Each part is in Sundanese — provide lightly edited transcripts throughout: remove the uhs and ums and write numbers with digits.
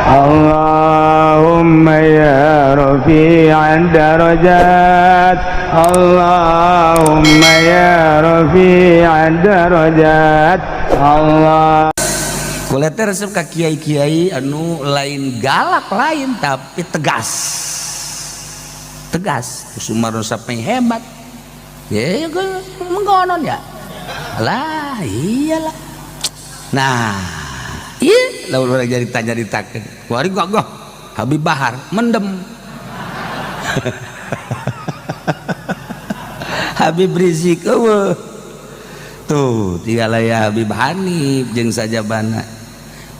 Allahumma ya rafi'ad darajat, Allahumma ya rafi'ad darajat, Allah. Kula teh resep ka kiai-kiai anu lain galak lain tapi tegas. Tegas. Sumarno sampai hebat. Ya, mengkonon ya. Lah, iyalah. Nah, iya, lamun urang jadi tanya ditakeun. Kuari gagah Habib Bahar mendem. Habib Rizik eueuh. Tuh, tiga ya Habib Hanif jeung sajabana.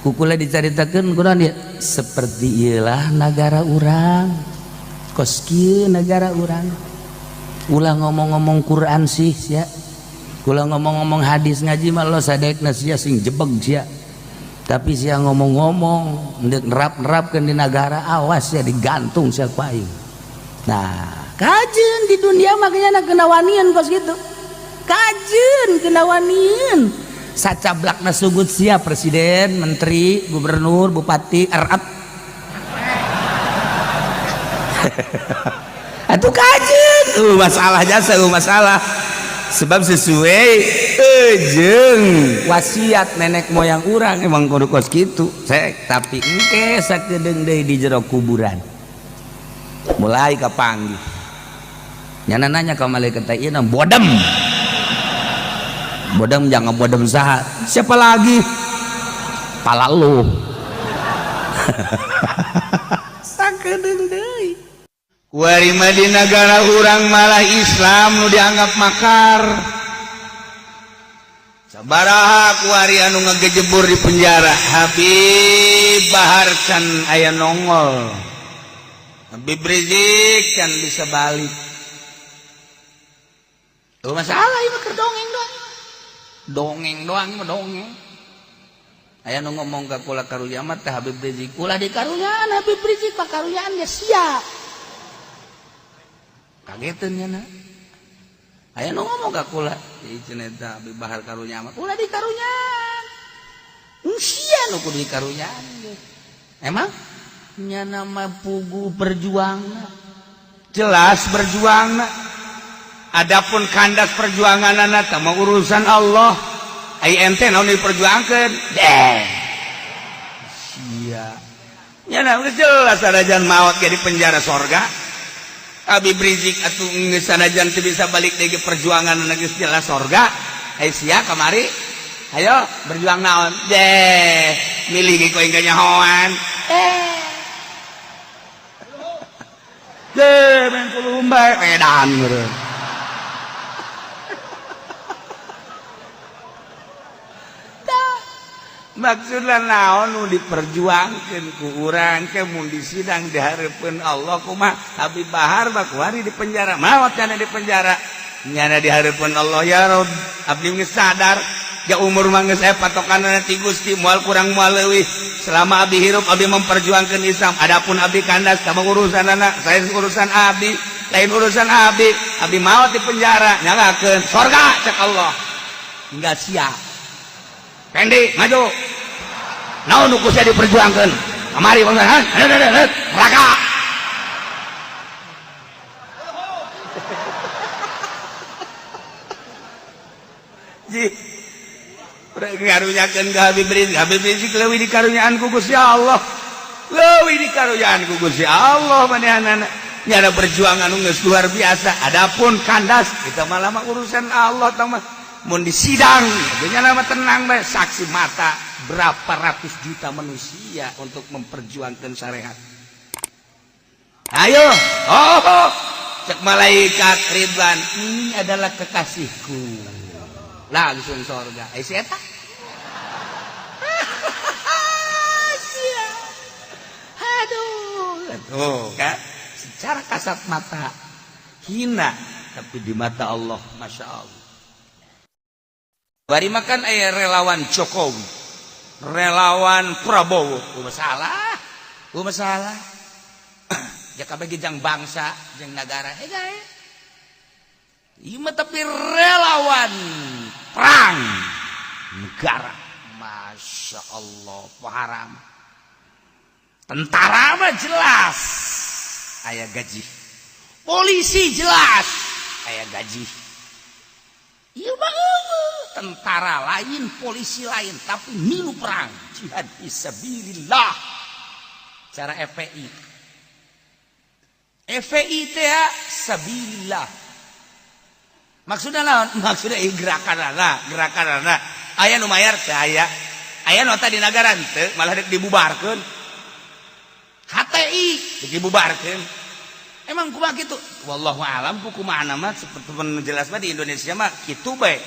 Kukula dicaritakeun kunaon ya? Seperti ieulah nagara urang. Kos kieu nagara urang. Ulah ngomong-ngomong Quran sih sia. Ulah ngomong-ngomong hadis ngaji mah lo sadekna sia sing jebeg sia. Tapi sia ngomong-ngomong ndek nerap-nerapkeun di nagara awas sia digantung sia ku aing. Nah, kajeun di dunia makanya kena wanian kos gitu. Kajeun kena wanian. Sacablakna sugut sia presiden, menteri, gubernur, bupati, RAP. Atuh kajeun. Masalah jasa, masalah. Sebab sesuai jeung wasiat nenek moyang urang emang kudu kos kitu. Sek, tapi engke sakedeung deui di jero kuburan. Mulai kapanggih. Nyana nanya ka malaikat teh ieu bodem. Bodem jangan bodem saha. Siapa lagi? Pala lu. Sakedeung deui. Kuari mah di nagara urang malah Islam nu dianggap makar. Sabaraha kuari anu ngagejebur di penjara. Habib Bahar can aya nongol. Habib Rizik can bisa balik. Tuh masalah ieu mah keur dongeng doang. Dongeng doang mah dongeng. Aya nu ngomong ka kula karunya mah teh Habib Rizik. Ulah dikarunyaan Habib Rizik mah karunyaan ge sia. Kageteun nya na. Aya nu ngomong ka kula, ieu cenah eta Habib Bahar karunya mah. Ulah dikarunyaan. Sia nu kudu dikarunyaan ge. Emang nya nama pugu berjuang Jelas berjuang. Adapun kandas perjuangan anak mah urusan Allah. Ai ente naon diperjuangkeun? Deh. Sia. Nya geus jelas sanajan maot ge di penjara sorga. Habib Rizik atuh geus sanajan teu bisa balik deui ke perjuangan geus jelas sorga. Ai sia kamari ayo berjuang naon? Deh, milih ge ku aing kanyahoan. Eh. Deh, main kulum bae edan meureun. Maksudna naon nu diperjuangkeun ku urang ke mun disidang di hareupeun Allah kumaha Habib Bahar mah kuari di penjara maot nyana di penjara nyana di hareupeun Allah ya Rob abdi geus sadar ja umur mah geus aya patokanna ti Gusti moal kurang moal leuwih selama abdi hirup abdi memperjuangkeun Islam adapun abdi kandas sama urusanana saya urusan abdi lain urusan abdi abdi maot di penjara nyalakeun sorga cek Allah hingga sia Pendi maju naon nu ku sia diperjuangkeun kamari neraka ji ngarunyakeun ka Habib Rizik Habib Rizik leuwih dikarunyaan ku Gusti Allah leuwih dikarunyaan ku Gusti Allah manehanana nyana perjuangan nu geus luar biasa adapun kandas kita malah mah urusan Allah tah mah mun disidang nya nama tenang bae saksi mata berapa ratus juta manusia untuk memperjuangkan syariat. Ayo, oh, cek malaikat Ridwan, ini adalah kekasihku. Langsung sorga. Eh si eta. Aduh, tuh kan secara kasat mata hina, tapi di mata Allah, masya Allah. Bari makan aya relawan Jokowi, relawan Prabowo, masalah, masalah. Ya kabeh jang bangsa, jang negara, eh ieu mah tapi relawan perang negara, masya Allah, haram. Tentara mah jelas aya gaji, polisi jelas aya gaji. Iya mah tentara lain, polisi lain, tapi milu perang jihad fisabilillah cara FPI. FPI teh sabilillah maksudnya naon? Maksudnya gerakan anak, gerakan anak aya nu mayar teh, aya aya nota di negara teu, malah dek dibubarkeun. HTI dek dibubarkeun. Emang kumaha kitu? Wallahu alam ku kumaha mah. Seperti jelas mah di Indonesia mah kitu bae,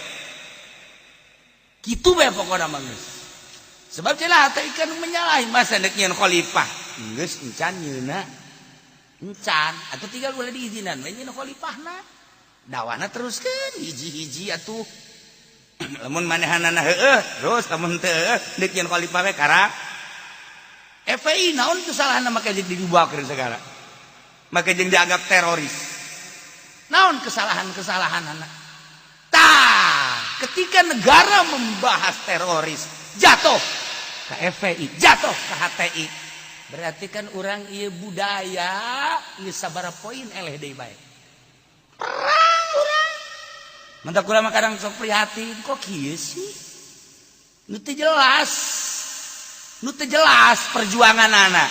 kitu bae pokokna mah geus. Sebab celah HTI kan menyalahi, masa dek nyieun khalifah geus encan nyeuna, encan atau tinggal boleh diizinan we nyieun khalifahna, dawana teruskeun hiji-hiji atuh. Lamun manehanana heueuh terus, lamun teu dek nyieun khalifah we karak. FPI naon kesalahan make dibubarkeun segala, make jeung dianggap teroris? Naon kesalahan-kesalahan anak? Tah, ketika negara membahas teroris, jatuh ke FPI, jatuh ke HTI, berarti kan orang iya budaya geus sabaraha poin eleh deui bae perang urang. Mantap, kula mah kadang sok prihatin, kok kieu sih? Nu teu jelas, nu teu jelas perjuangan anak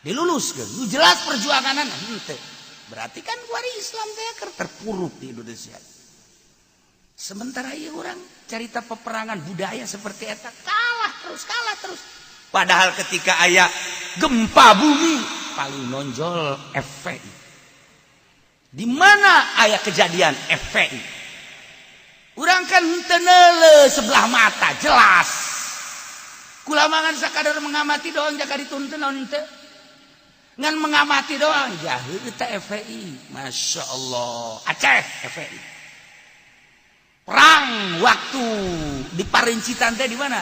diluluskeun, nu jelas perjuangan anak henteu. Berarti kan kuari Islam teh keur terpuruk di Indonesia. Sementara ieu urang cerita peperangan budaya seperti eta kalah terus, kalah terus. Padahal ketika aya gempa bumi paling nonjol FPI. Di mana aya kejadian FPI? Urang kan henteu sebelah mata jelas. Kula mah ngan sakadar mengamati doang, jaga dituntun naon teu. Ngan mengamati doang jahil eta FPI. Masya Allah, Aceh FPI. Perang waktu di Parincitan teh di mana?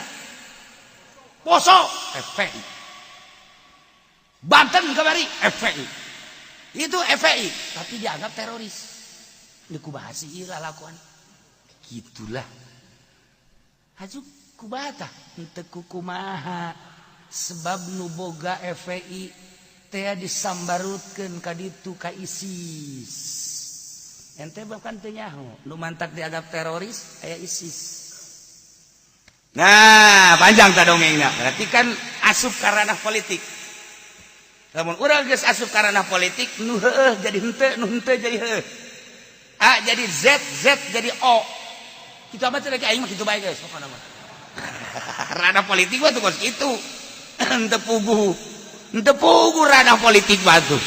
Poso FPI. Banten kamari FPI. Itu FPI, tapi dianggap teroris. Ini kumaha sih lakuan? Gitulah. Haju kubata henteu kumaha, sebab nu boga FPI teh disambarutkeun ka ditu ka ISIS. Ente bahkan teu nyaho nu mantak dianggap teroris aya ISIS. Nah, panjang ta dongengna. Berarti kan asup ka ranah politik. Lamun urang geus asup ka ranah politik, nu heueuh jadi henteu, nu henteu jadi heueuh. A jadi Z, Z jadi O. Kitu mah teh aing mah kitu bae geus pokona mah. Ranah politik mah tuh kos kitu. Henteu puguh. Henteu puguh ranah politik mah tuh.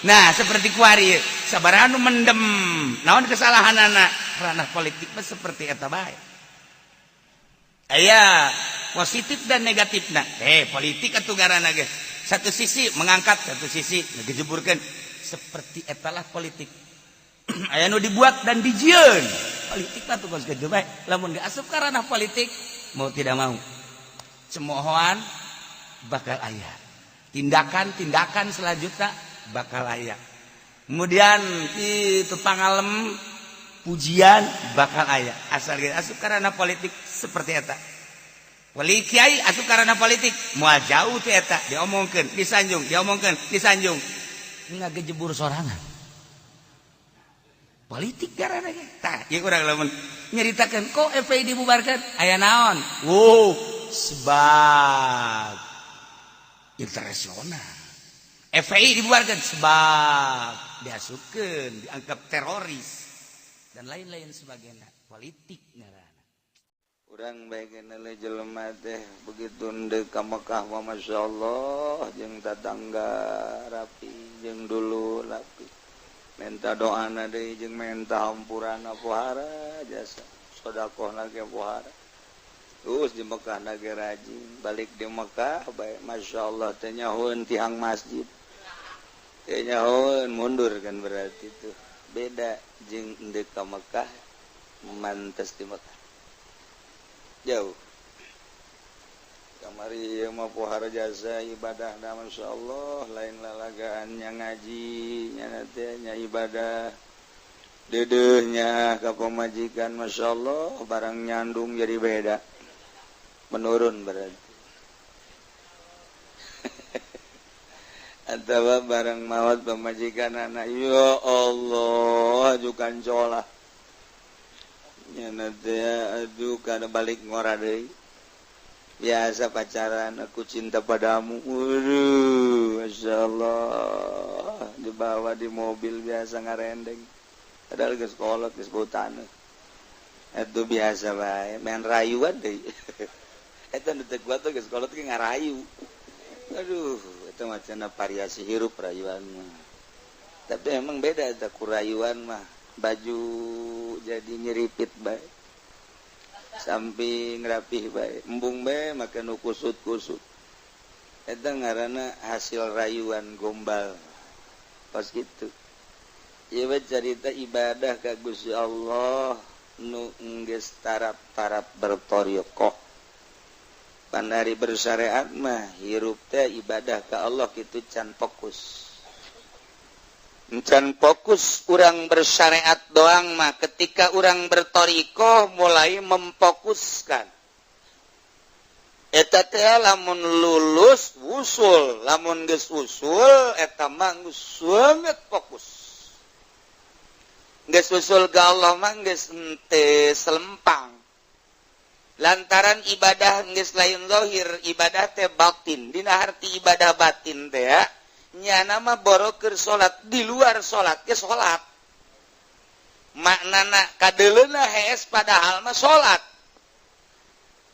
Nah, seperti kuari sabaraha nu mendem. Naon kesalahanana? Ranah politik mah seperti eta bae. Aya positif dan negatifna. Eh, politik atuh ngaranna ge. Satu sisi mengangkat, satu sisi ngejeburkeun. Seperti etalah politik. Aya nu dibuat dan dijieun. Politik mah tuh kos kitu bae. Lamun geus asup ka ranah politik, mau tidak mau cemoohan bakal aya. Tindakan-tindakan selanjutnya bakal aya. Kemudian itu pangalem pujian bakal aya. Asal geus asup ka ranah politik seperti eta. Wali kiai asup ka ranah politik moal jauh ti eta, diomongkeun, disanjung, diomongkeun, disanjung. Ngagejebur sorangan. Politik garana ge. Tah, ieu urang lamun nyeritakeun kok FPI dibubarkan, aya naon? Wow, sebab internasional. FPI dibubarkan sebab diasupkeun, dianggap teroris dan lain-lain sebagainya. Politik ngaranna. Urang bagian jelema teh begitu ndek ka Mekah mah, Masya Allah, jeung tatangga rapi, jeung dulu rapi, minta doana deui jeung minta hampurana, pohara jasa sedekah ge pohara. Terus di Mekah ge rajin, balik di Mekah bae, Masya Allah, teh nyahoeun tihang masjid teh nyahoeun, mundur kan. Berarti tuh beda jeung ndek ka Mekah, mantes di Mekah jauh. Kamari ieu mah pohara jasa ibadahna, Masya Allah, lain lalagaannya, ngaji nya teh nya, ibadah dedehnya ka pamajikan, Masya Allah, barang nyandung jadi beda, menurun berarti. Atawa barang maot pamajikan anak, ya Allah, ajukan colah nyana teh, aduh, kada balik ngora deui. Biasa pacaran, "Aku cinta padamu." Waduh, Masya Allah, dibawa di mobil biasa ngarendeng, padahal geus kolot, geus bau taneuh. Itu biasa bae, main rayuan deui. Eta nu teu kuat geus kolot ge ngarayu. Aduh, itu macam variasi hirup rayuan mah. Tapi emang beda eta ku rayuan mah, baju jadi nyeripit bae, samping rapih bae, embung bae make nu kusut-kusut. Eta ngaranna hasil rayuan, gombal pas gitu. Ieu cerita ibadah ka Gusti Allah nu enggeus tarap-tarap bertoriqoh. Pandari bersyariat mah hirup teh ibadah ke Allah gitu, can fokus, can fokus. Urang bersyariat doang mah, ketika urang bertoriqoh mulai memfokuskan eta teh. Lamun lulus usul, lamun geus usul, eta mah geus banget fokus. Geus usul ke Allah mah geus henteu selempang, lantaran ibadah geus lain zahir, ibadah teh batin. Dina arti ibadah batin teh ya, nyana mah boroker salat, di luar salat ge salat. Maknana kadeleuna hees, padahal mah salat.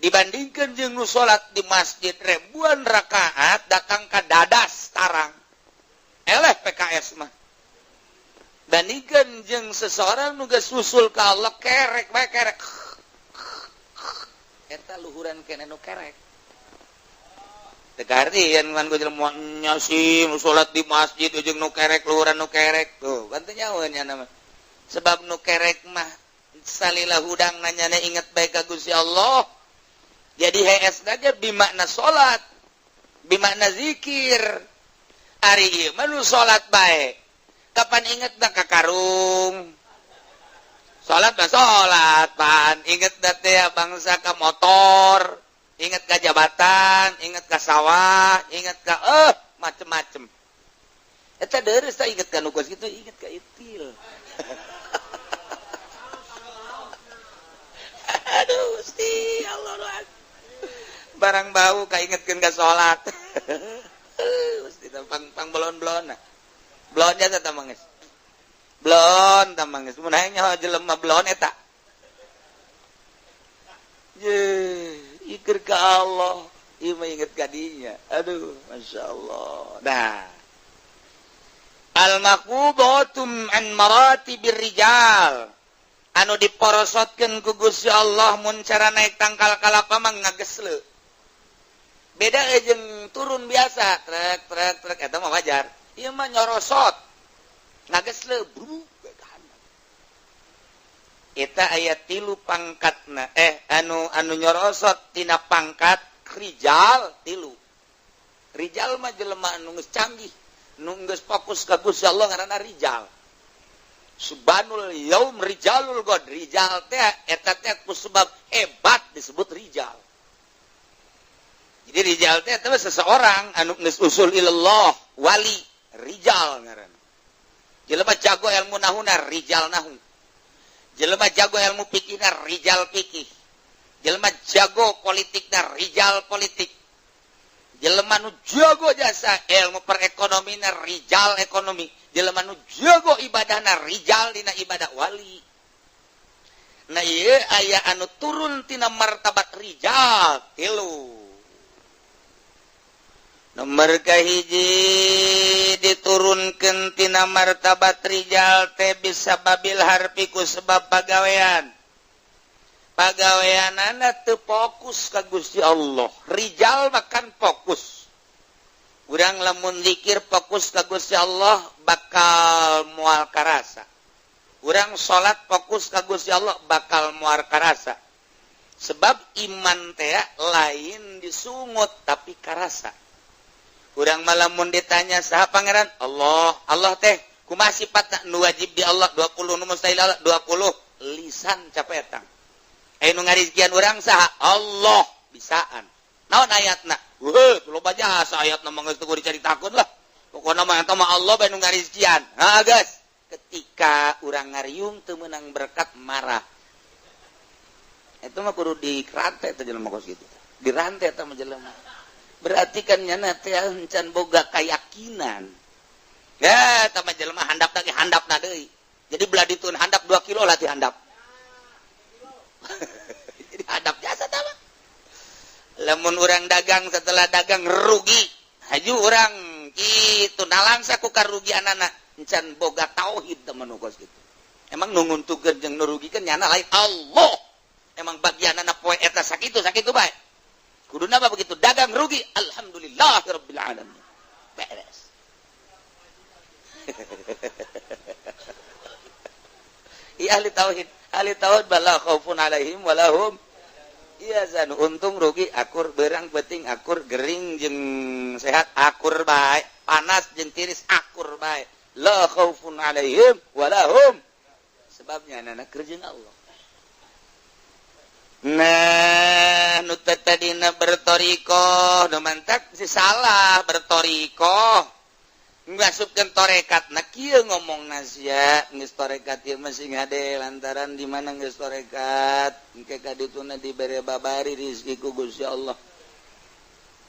Dibandingkan jeung nu salat di masjid ribuan rakaat, datang ka dadas tarang eleh PKS mah, bandingkan jeung seseorang nu geus usul ka Allah, kerek bae, kerek. Eta luhuran kene nu kerek. Teu kahartian kan ku jelema nya sih, nu salat di masjid jeung nu kerek luhuran nu kerek tuh kan teu nyaho nya mah. Sebab nu kerek mah salila hudang nanyana inget bae ka Gusti Allah, jadi hees aja bimakna salat, bimakna zikir. Ari ieu mah nu salat bae, kapan inget ka karung? Salat mah salat, pan inget teh bangsa ka motor, inget ka jabatan, inget ka sawah, inget ka macem-macem. Eta deres tak inget ka nu kos kitu, inget ka itil. Aduh Gusti Allah, barang bau kaingetkeun ka salat. Gusti, pang pang belon-belon. Belonnya teh mangis. Belon tamang geus mun hayang nyaho jelema belon eta. Ye, ikir ka Allah, ieu mah inget ka dinya. Aduh, Masya Allah. Nah, al maqbudatum an maratibir rijal, anu diporosotkeun ku Gusti Allah mun cara naik tangkal kalapa mah ngagesle. Beda jeung turun biasa, trek trek trek, eta mah wajar. Ieu mah nyorosot. Ngagesle bru. Eta aya tilu pangkatna, anu anu nyorosot tina pangkat rijal tilu. Rijal mah jelema anu geus canggih, nu geus fokus ka Gusti Allah ngaranna rijal. Subhanul yaum rijalul god. Rijal teh eta teh ku sebab hebat disebut rijal. Jadi rijal teh eta seseorang anu geus usul ilallah, wali, rijal ngaranna. Jelema jago ilmu nahuna, rijal nahu. Jelema jago ilmu fikihna, rijal fikih. Jelema jago politikna, rijal politik. Jelema nu jago jasa ilmu perekonomina, rijal ekonomi. Jelema nu jago ibadahna, rijal dina ibadah, wali. Nah, ieu aya anu turun tina martabat rijal tilu. Nomor kahiji, diturunkan tina martabat rijal teh bisa babil harfi, ku sebab pagawean. Pagaweanana teu fokus ka Gusti Allah. Rijal makan fokus. Urang lamun zikir fokus ka Gusti Allah bakal moal karasa. Urang salat fokus ka Gusti Allah bakal moal karasa. Sebab iman teh lain disungut, tapi karasa. Urang malamun ditanya, "Saha Pangeran?" "Allah." "Allah teh kumaha sifatna?" Nu wajib di Allah 20, nu mustahil Allah 20, lisan capetang. Aya nu ngarizkian urang saha? "Allah." Bisaan. Naon ayatna? Weuh, loba jasa ayatna mah, geus teu dicaritakeun lah. Pokona Pokona mah eta mah Allah bae nu ngarizkian. Ha geus. Ketika urang ngariung teu meunang berkat, marah. Itu mah kudu dirantai teh jelema kos kitu. Dirantai eta mah jelema. Berarti kan nyana teh encan boga keyakinan. Ya, eta mah jelema handap lagi, handap na deui. Jadi belah ditun handap 2 kilo lah ti handap. Jadi handap jasa tah mah. Lamun urang dagang, setelah dagang rugi, haju urang kitu nalangsa ku karugianana, encan boga tauhid teman kos kitu. Emang nu nguntungkeun jeung nu rugikeun nyana lain Allah. Emang bagianana poe eta sakitu sakitu bae. Kuduna mah begitu dagang rugi, alhamdulillahirabbil alamin. Beres. Iya, ahli tauhid, ahli tauhid bala khaufun alaihim walahum yahzanun. Untung rugi akur, berang penting akur, gering jeung sehat akur bae, panas jeung tiris akur bae. La khaufun alaihim walahum, sebabnya anak kerja Allah. Nah, nu tadina bertorikoh, nu mantak si salah bertorikoh. Ngasupkeun torekat, nah kieu ngomong sia geus torekat ieu mah sing hade, lantaran di mana geus torekat engke ka dituna dibere babari rizki ku Gusti Allah.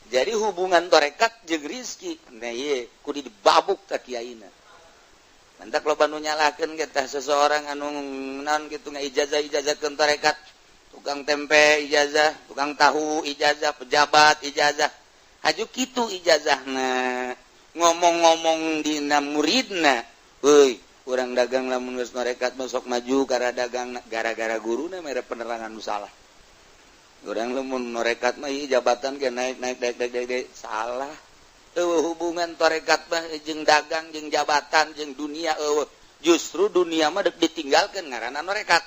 Jadi hubungan torekat jeung rizki, nah ieu kudu dibabuk ka kiaina. Mantak loba nu nyalahkeun ge tah seseorang anu naon kitu ngaijazah-ijazahkeun torekat. Tukang tempe ijazah, tukang tahu ijazah, pejabat ijazah. Haju kitu ijazahna. Ngomong-ngomong dina muridna, euy, urang dagang lamun geus norekat masuk maju karena dagang gara-gara guruna mere penerangan nu salah. Urang lamun norekat mah ieu jabatan ge naik naik naik naik naik, naik. Salah. Eueuh hubungan torekat mah jeung dagang jeung jabatan jeung dunia eueuh. Justru dunia mah deuk ditinggalkeun ngaranna norekat.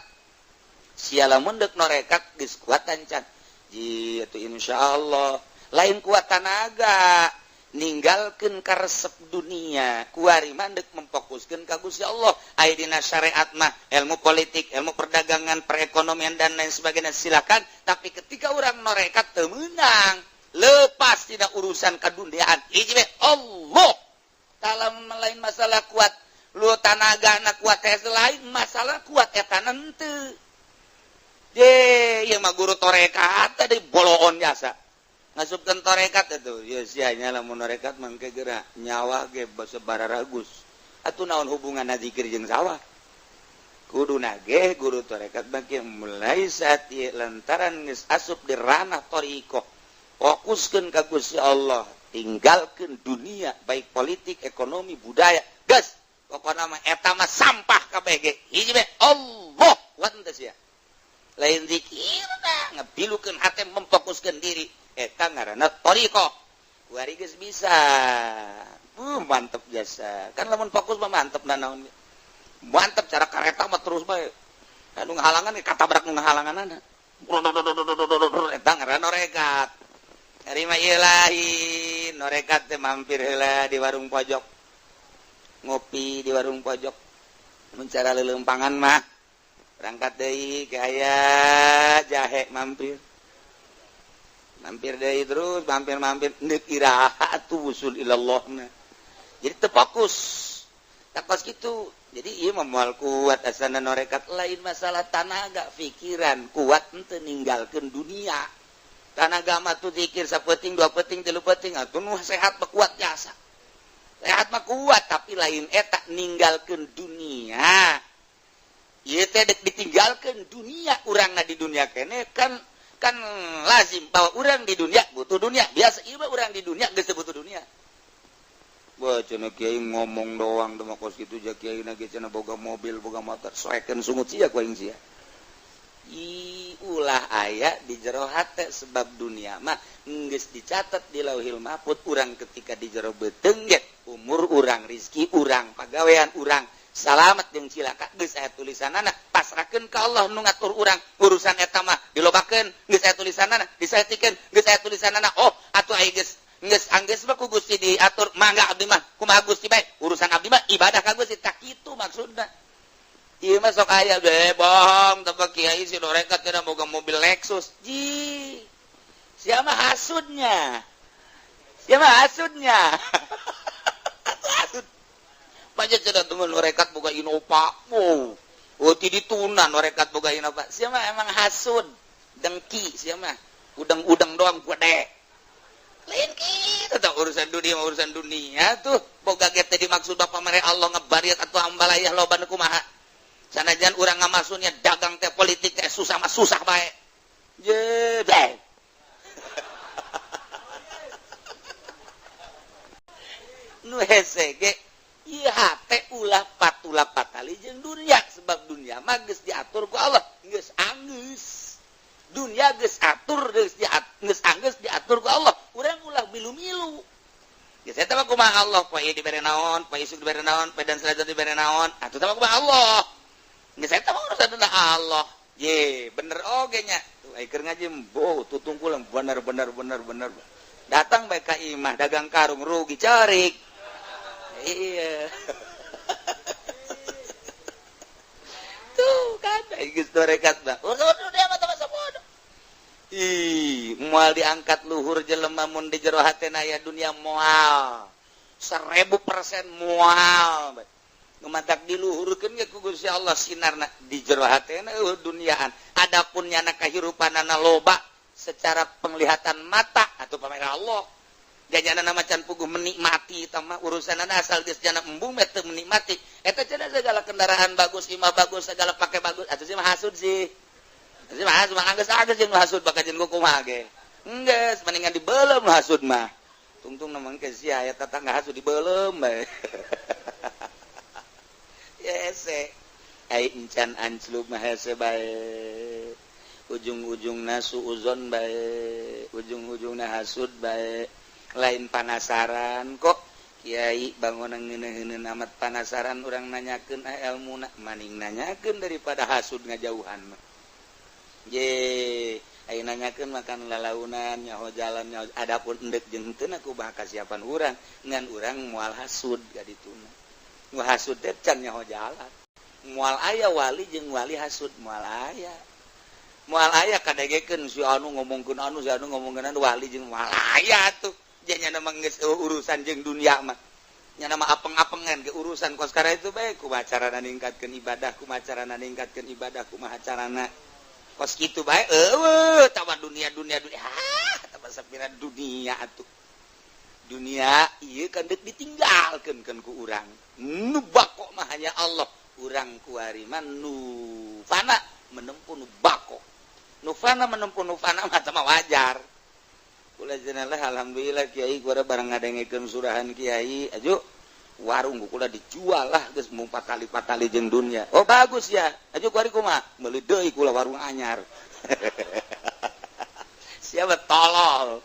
Sia lamun deuk norekat geus kuat ancan. Ji atuh insyaallah lain kuat tanaga ninggalkeun karesep dunia, kuari mah deuk memfokuskeun ka Gusti Allah. Aya dina syariat mah ilmu politik, ilmu perdagangan, perekonomian dan lain sebagainya silakan, tapi ketika urang norekat teu meunang, lepas tidak urusan kaduniaan. Hiji we Allah. Dalam lain masalah kuat lu tanaga na kuat teh lain masalah kuat eta henteu. Ye, ieu mah guru torekat tadi boloon jasa. Ngasupkeun torekat atuh. Ye sia nya lamun norekat mangke geura nyawa ge bararagus. Atuh naon hubunganna zikir jeung sawah? Kudu nage guru torekat mangke mulai saat ieu lantaran geus asup di ranah thariqah. Fokuskeun ka Gusti Allah, tinggalkeun dunia baik politik, ekonomi, budaya. Geus, pokona mah eta mah sampah kabeh ge. Hiji we Allah, kuat teu sia. Lain zikir tah ngebilukeun hate memfokuskeun diri. Eta ngaranna thariqah. Kuari geus bisa. Mantep jasa. Kan lamun fokus mah mantep nanaon. Mantep cara kareta mah terus bae. Anu ngahalangan katabrak nu ngahalanganana. Eta ngaranna norekat. Ari mah ieu lain, norekat teh mampir heula di warung pojok. Ngopi di warung pojok. Mun cara leuleumpangan mah berangkat deui ke aya jahe mampir. Mampir deui terus, mampir-mampir neuk iraha atuh wusul ilallahna. Jadi teu fokus. Takos kitu. Jadi ieu mah moal kuat asana norekat lain masalah tanaga, pikiran kuat henteu ninggalkeun dunia. Tanaga mah tuh zikir sapeting, dua peting, tilu peting atuh nu sehat mah kuat jasa. Sehat mah kuat tapi lain eta ninggalkeun dunia. Ieu teh deuk ditinggalkeun dunia urangna di dunia keneh kan kan lazim bahwa orang di dunia butuh dunia biasa, ieu mah urang di dunia geus butuh dunia. Wah cenah kiai ngomong doang teh mah kos kitu ja kiai na ge cenah boga mobil boga motor soekeun sungut sia ku aing sia. I ulah aya di jero hate sebab dunia mah geus dicatat di Lauhil Mahfud urang ketika di jero beuteung ge umur urang, rizki urang, pagawean urang salamet jeung cilaka geus aya tulisanana, pasrahkeun ka Allah nu ngatur urang urusan eta mah dilobakeun geus aya tulisanana, disaetikeun geus aya tulisanana. Oh atuh aya geus geus anggeus mah ku Gusti diatur mangga abdi mah kumaha Gusti bae urusan abdi mah ibadah ka Gusti tak kitu maksudna. Ieu mah sok aya be bohong teh kiai si norekat cenah boga mobil Lexus. Ji sia mah hasudnya. Sia mah hasudnya. Banyak cenah temen rekat boga Innova. Wow. Oh, ti ditunan rekat boga Innova. Sia mah emang hasud, dengki sia mah. Udang-udang doang gede. Lain kitu tah urusan dunia mah urusan dunia tuh. Boga ge teh dimaksud bapak mere Allah ngebariat atau ambalayah loba nu kumaha. Sanajan urang ngamasuknya dagang teh politik teh susah mah susah bae. Je bae. Nu hese ge ieu hate ulah patula patali jeung dunia sebab dunia mah geus diatur ku Allah, geus anggeus. Dunia geus atur geus geus anggeus diatur ku Allah. Urang ulah milu-milu. Geus eta mah kumaha Allah, poe dibere naon, poe isuk dibere naon, poe dan selanjutnya dibere naon. Atuh teh mah kumaha Allah. Geus eta mah urusan Allah. Ye, bener oge nya. Tuh ai keur ngaji boh tutungkul bener bener bener bener. Datang bae ka imah dagang karung rugi cerik. Iya. Tuh kan geus torekat mah. Udah mah masa bodoh. Ih, moal diangkat luhur jelema mun di jero hatena aya dunia moal. 1000% moal. Nu matak diluhurkeun ge ku Gusti Allah sinarna di jero hatena eueuh duniaan. Adapun nyana kahirupanana loba secara penglihatan mata atau pamer Allah. Jajana macan puguh menikmati tama urusanana asal geus jana embung mah teu menikmati. Eta cenah segala kendaraan bagus, imah bagus, segala pakai bagus, atuh sih mah hasud sih. Atuh sih mah hasud, mah anggeus-anggeus jeung hasud bakal jeung kumaha ge. Enggeus, mendingan dibeuleum hasud mah. Tungtung na mangke sia aya tetangga hasud dibeuleum bae. Hese. Ai encan anclub mah hese bae. Ujung-ujungna suuzon bae, ujung-ujungna hasud bae. Lain panasaran kok kiai bangunan ngeuneun amat panasaran urang nanyakeun ilmuna maning nanyakeun daripada hasud ngajauhan mah. Ye, ai nanyakeun makan lalaunan nyaho jalan nyaho adapun endek jeung henteu ku bah kasiapan urang ngan urang moal hasud ka dituna. Nu hasud teh can nyaho jalan. Moal aya wali jeung wali hasud moal aya. Moal aya kadegekeun si anu ngomongkeun anu si anu ngomongkeun anu wali jeung moal aya tuh. Janya nama geus urusan jeung dunia mah. Nya nama apeng-apengan ke urusan kos kara itu bae kumaha carana ningkatkeun ibadah, kumaha carana ningkatkeun ibadah, kumaha carana kos kitu bae eueuh tah dunia dunia dunia. Ah, tah sapira dunia atuh. Dunia ieu kan deuk ditinggalkeun kan ku urang. Nu bako mah hanya Allah. Urang kuari mah nu fana menempuh nu bako. Nu fana menempuh nu fana mah tah wajar. Kula jenengan alhamdulillah kiai kula barang ngadengekeun surahan kiai aju warung kula dijual lah geus mung patali-patali jeung dunia. Oh bagus ya. Aju kuari kumaha? Meuli deui kula warung anyar. Siapa tolol.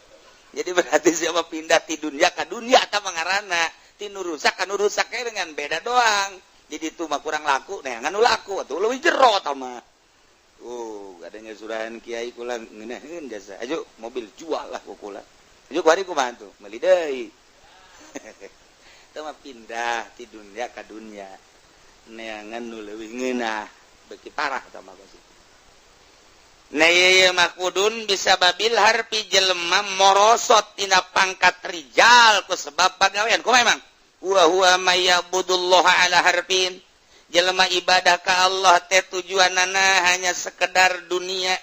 Jadi berarti siapa pindah ti dunia ka dunia ta mangarana. Ti nu rusak ka nu rusak dengan beda doang. Jadi itu mah kurang laku, nah nu laku atuh leuwih jero ta mah. Oh, adanya surahan kiai kula ngeunaheun jasa. Aju mobil jual lah ku kula. Aju kuari kumaha tuh? Meuli deui. Teu mah pindah ti dunia ka dunia. Neangan nu leuwih ngeunah, beuki parah tah mah pasti. Nah ieu mah kudun bisa babil harpi jelema morosot tina pangkat rijal ku sebab pagawean. Kumaha emang? Wa huwa may yabudullaha ala harfin. Jelema ibadah ka Allah teh tujuanana hanya sekedar dunia.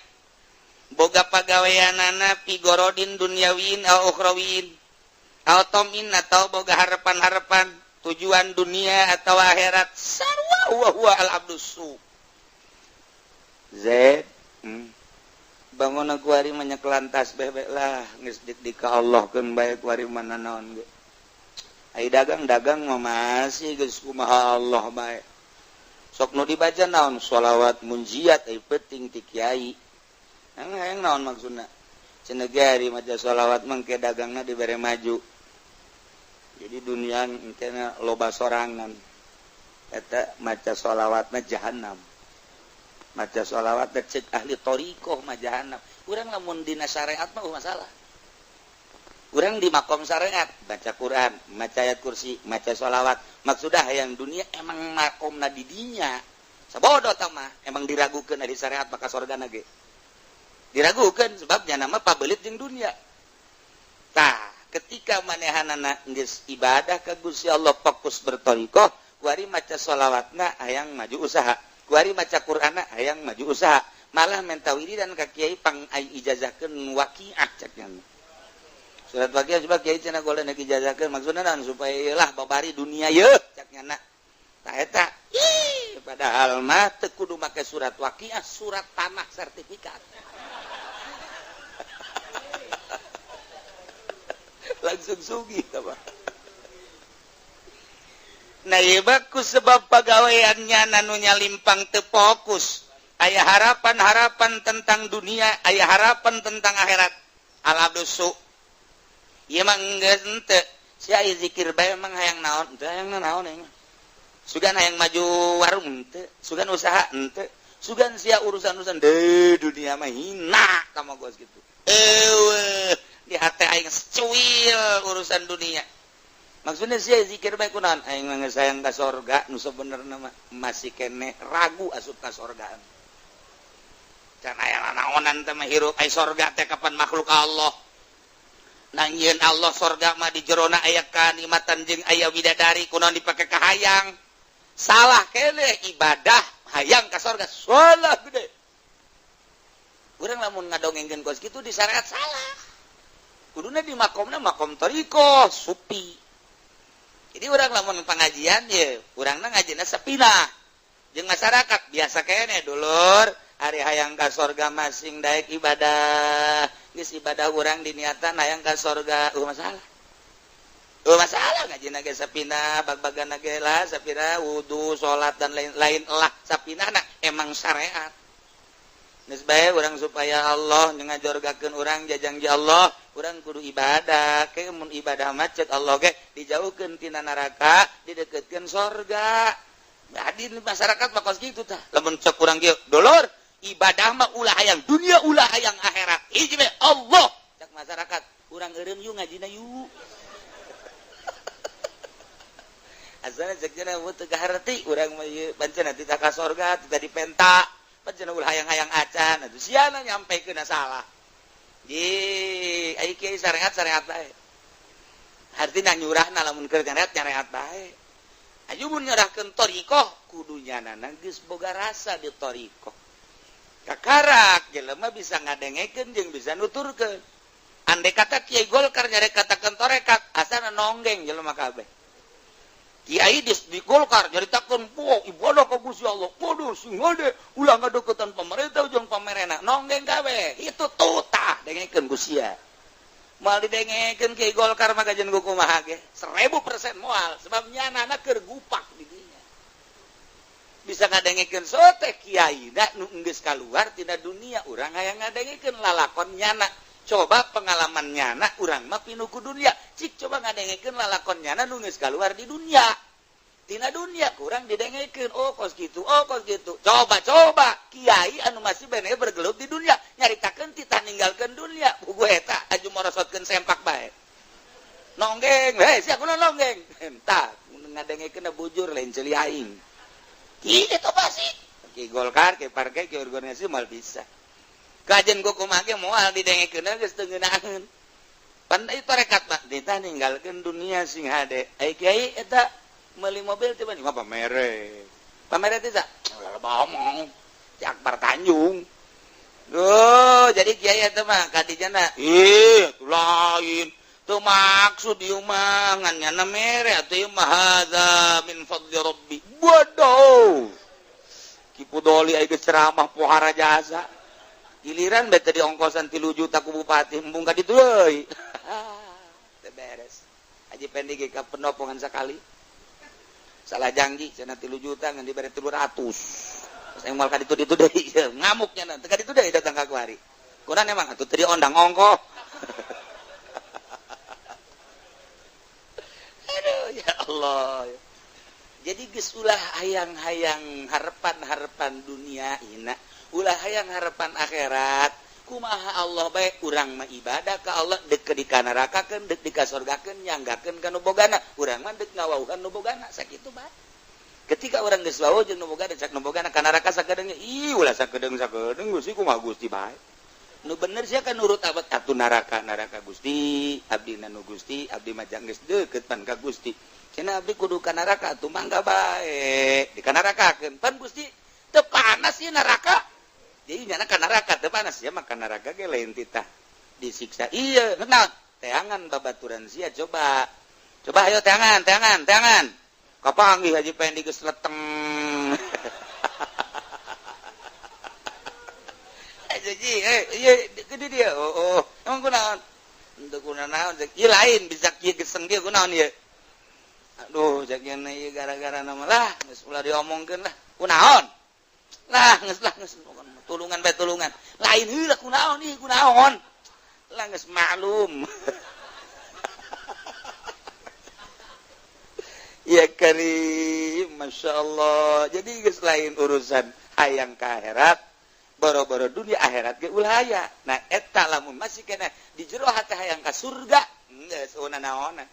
Boga pagaweanana pigorodin duniawin au ukhrawin. Au tomin atau boga harapan-harapan tujuan dunia atau akhirat. Sarwa wa huwa al abdusu. Zaid, bangun kuari mah nyekelan tas bebek lah geus dik ka Allah keun bae kuari mah nanaon ge. Ai dagang-dagang mah masih geus kumaha Allah bae. Sok nu dibaca naon sholawat munjiat ai penting ti kiai. Hayang naon maksudna? Cenah ge ari maca sholawat mangke dagangna dibere maju. Jadi dunia engkena loba sorangan. Eta maca sholawatna jahannam. Maca sholawat teh cek ahli thariqah mah jahannam. Urang lamun dina syariat mah masalah. Urang di makom syariat baca Quran, maca ayat kursi, maca sholawat. Maksudnya hayang dunia emang makomna di dinya. Sabodo tah mah emang diragukeun ari syariat maka sorgana ge. Diragukeun sebabnya nama pabelit jeung dunia. Tah, ketika manehanana geus ibadah ka Gusti Allah fokus berthariqah, Kuari maca sholawatna hayang maju usaha, kuari maca Qur'anna hayang maju usaha, malah menta wiridan ka kiai pang ai ijazahkeun waqiah cek nya. Surat waqiah coba kiai cenah golek ijazahkeun maksudna naon supaya ieu lah babari dunia yeuh cek nya. Tah eta ih padahal mah teu kudu make surat waqiah, surat tanah sertifikat. Langsung sugih apa. Nah ieu ku sebab pagaweannya nanunya limpang teu fokus. Aya harapan-harapan tentang dunia, aya harapan tentang akhirat. Al-abdusu. Ieu mah geus henteu. Si aya zikir bae emang hayang naon? Teu hayang naon aing. Sugan hayang maju warung henteu, sugan usaha henteu, sugan sia urusan-urusan deui dunia mah hina ka gos kitu. Eueuh, di hati aing secuil urusan dunia. Maksudnya sih zikir bae kunaon aing mah geus hayang ka sorga nu sabenerna mah masih keneh ragu asup ka sorgaan. Can aya naonan teh mah hirup ai sorga teh kapan makhluk Allah. Nangieun Allah sorga mah di jerona aya kanikmatan jeung aya widadari kunaon dipake ka hayang. Salah keneh ibadah hayang ka sorga salah gede. Urang lamun ngadongengkeun kos kitu di syariat salah. Kuduna di makomna makom thariqah supi. Jadi orang lamun pengajian ye, urangna ngajina sepina. Jeung masyarakat biasa keneh dulur, ari hayang ka sorga masing daek ibadah. Geus ibadah urang diniatan hayang ka sorga, masalah. Masalah ngajina ge sapina, bag-bagana ge lah sapina wudu, salat dan lain-lain lah sapinana emang syariat. Geus bae urang supaya Allah ngajorgakeun urang jajang ji Allah, urang kudu ibadah. Ke mun ibadah macet Allah ge dijauhkeun tina neraka, dideketkeun sorga. Jadi masyarakat mah kos kitu tah. Lamun cek urang kieu, dulur, ibadah mah ulah hayang dunia, ulah hayang akhirat. Hiji bae Allah. Cek masyarakat, urang eureun yuk ngajina yuk. Asana cek cenah teu kaharti urang mah ieu pancen teu ka sorga, teu dipenta. Pancen ulah hayang-hayang acan, atuh siana nyampekeun salah. Di ai kiai syariat bae. Artina nyurahna lamun keur nyareat bae. Aju mun nyurahkeun thariqah kudu nyanana geus boga rasa di thariqah. Kakarak jelema bisa ngadengekeun jeung bisa nuturkeun. Andai kata kiai Golkar nyarek katakeun tarekat, asana nonggeng jelema kabeh. Kiai di Golkar nyaritakeun poh ibadah ka Gusti Allah, kudu sing hade ulah ngadeukeutan pemerintah jeung pamerena, nonggeng kabeh. Itu tutah dengekeun ku sia. Moal didengekeun kiai Golkar mah kajian ku kumaha ge 1000% moal, sebab nyanana keur gupak di dinya. Bisa ngadengekeun sote kiai da nu geus kaluar tina dunia, urang hayang ngadengekeun lalakon nyana. Coba pengalaman nyana urang mah pinuh ku dunia. Cik coba ngadengekeun lalakon nyana nu geus kaluar di dunia. Tina dunia kurang didengekeun, oh kos kitu, oh kos kitu. Coba-coba kiai anu masih bene bergelut di dunia, nyaritakeun titah ninggalkeun dunia. Buku eta aju morosotkeun sempak bae. Nonggeng, hei sia kunaon nonggeng? Entah, ngadengekeun bujur lain ceuli aing. Kitu pasti. Ki Golkar, ki partai, ki organisasi moal bisa. Kajen ku kumaha ge moal didengekeun geus teu ngeunaheun. Pan ieu tarekat mah ditah ninggalkeun dunia sing hade. Ai kiai eta meuli mobil teh mah pamere. Pamere teh ulah omong. Ci Akbar Tanjung. Duh, jadi kiai eta mah kadijana ih atuh lain. Teu maksud ieu mah ngan nyana mere atuh ieu mah hadza min fadli rabbi. Bodoh. Ki Pudoli ai geus ceramah pohara jasa. Giliran bete di ongkosan 3 juta ku bupati embung ka ditu euy. Teu beres. Haji Pendi ge ka penopongan sakali. Salah janji cenah 3 juta ngan dibere 300. Terus aing moal ka ditu ditu deui ngamuk nya teu ka ditu deui datang ka kuari. Kunaon emang atuh teu diondang ongkoh. Aduh ya Allah. Jadi geus ulah hayang-hayang harapan-harapan dunia ina. Ulah hayang harapan akhirat. Kumaha Allah bae urang mah ibadah ka Allah deuk dikanarakakeun deuk dikasorgakeun nyanggakeun ka nu bogana. Urang mah deuk ngawauhan nu bogana sakitu bae. Ketika urang geus wawuh jeung nu bogana cak nu bogana ka neraka sakedeung ih ulah sakedeung-sakedeung Gusti kumaha Gusti bae. Nu bener sia kan nurut abad atuh neraka neraka Gusti, abdi nu Gusti, abdi mah geus deukeut pan ka Gusti. Cenah abdi kudu ka neraka atuh mangga bae. Di ka nerakakeun pan Gusti teu panas ieu neraka. Jadi nyana ka neraka teu panas ya mah ka neraka ge lain titah disiksa. Iya, naon? Teangan babaturan sia coba. Coba ayo teangan, teangan, teangan. Kapanggih Haji Pendi geus leteng. Haji, iya gede dia. Oh, oh. Emang kunaon? Henteu kunaon cek. Ieu lain bisa kieu geseng dia kunaon ieu. Aduh, cek nya ieu gara-gara nama lah, geus ulah diomongkeun lah. Kunaon? Lah, geus lah geus tulungan bae tulungan. Lain heula kunaon ieu kunaon? Lah geus maklum. Ya karim, Masya Allah. Jadi geus lain urusan hayang ka akhirat, boro-boro dunia akhirat ge ulah aya. Nah eta lamun masih kena di jero hati hayang ka surga, geus naona.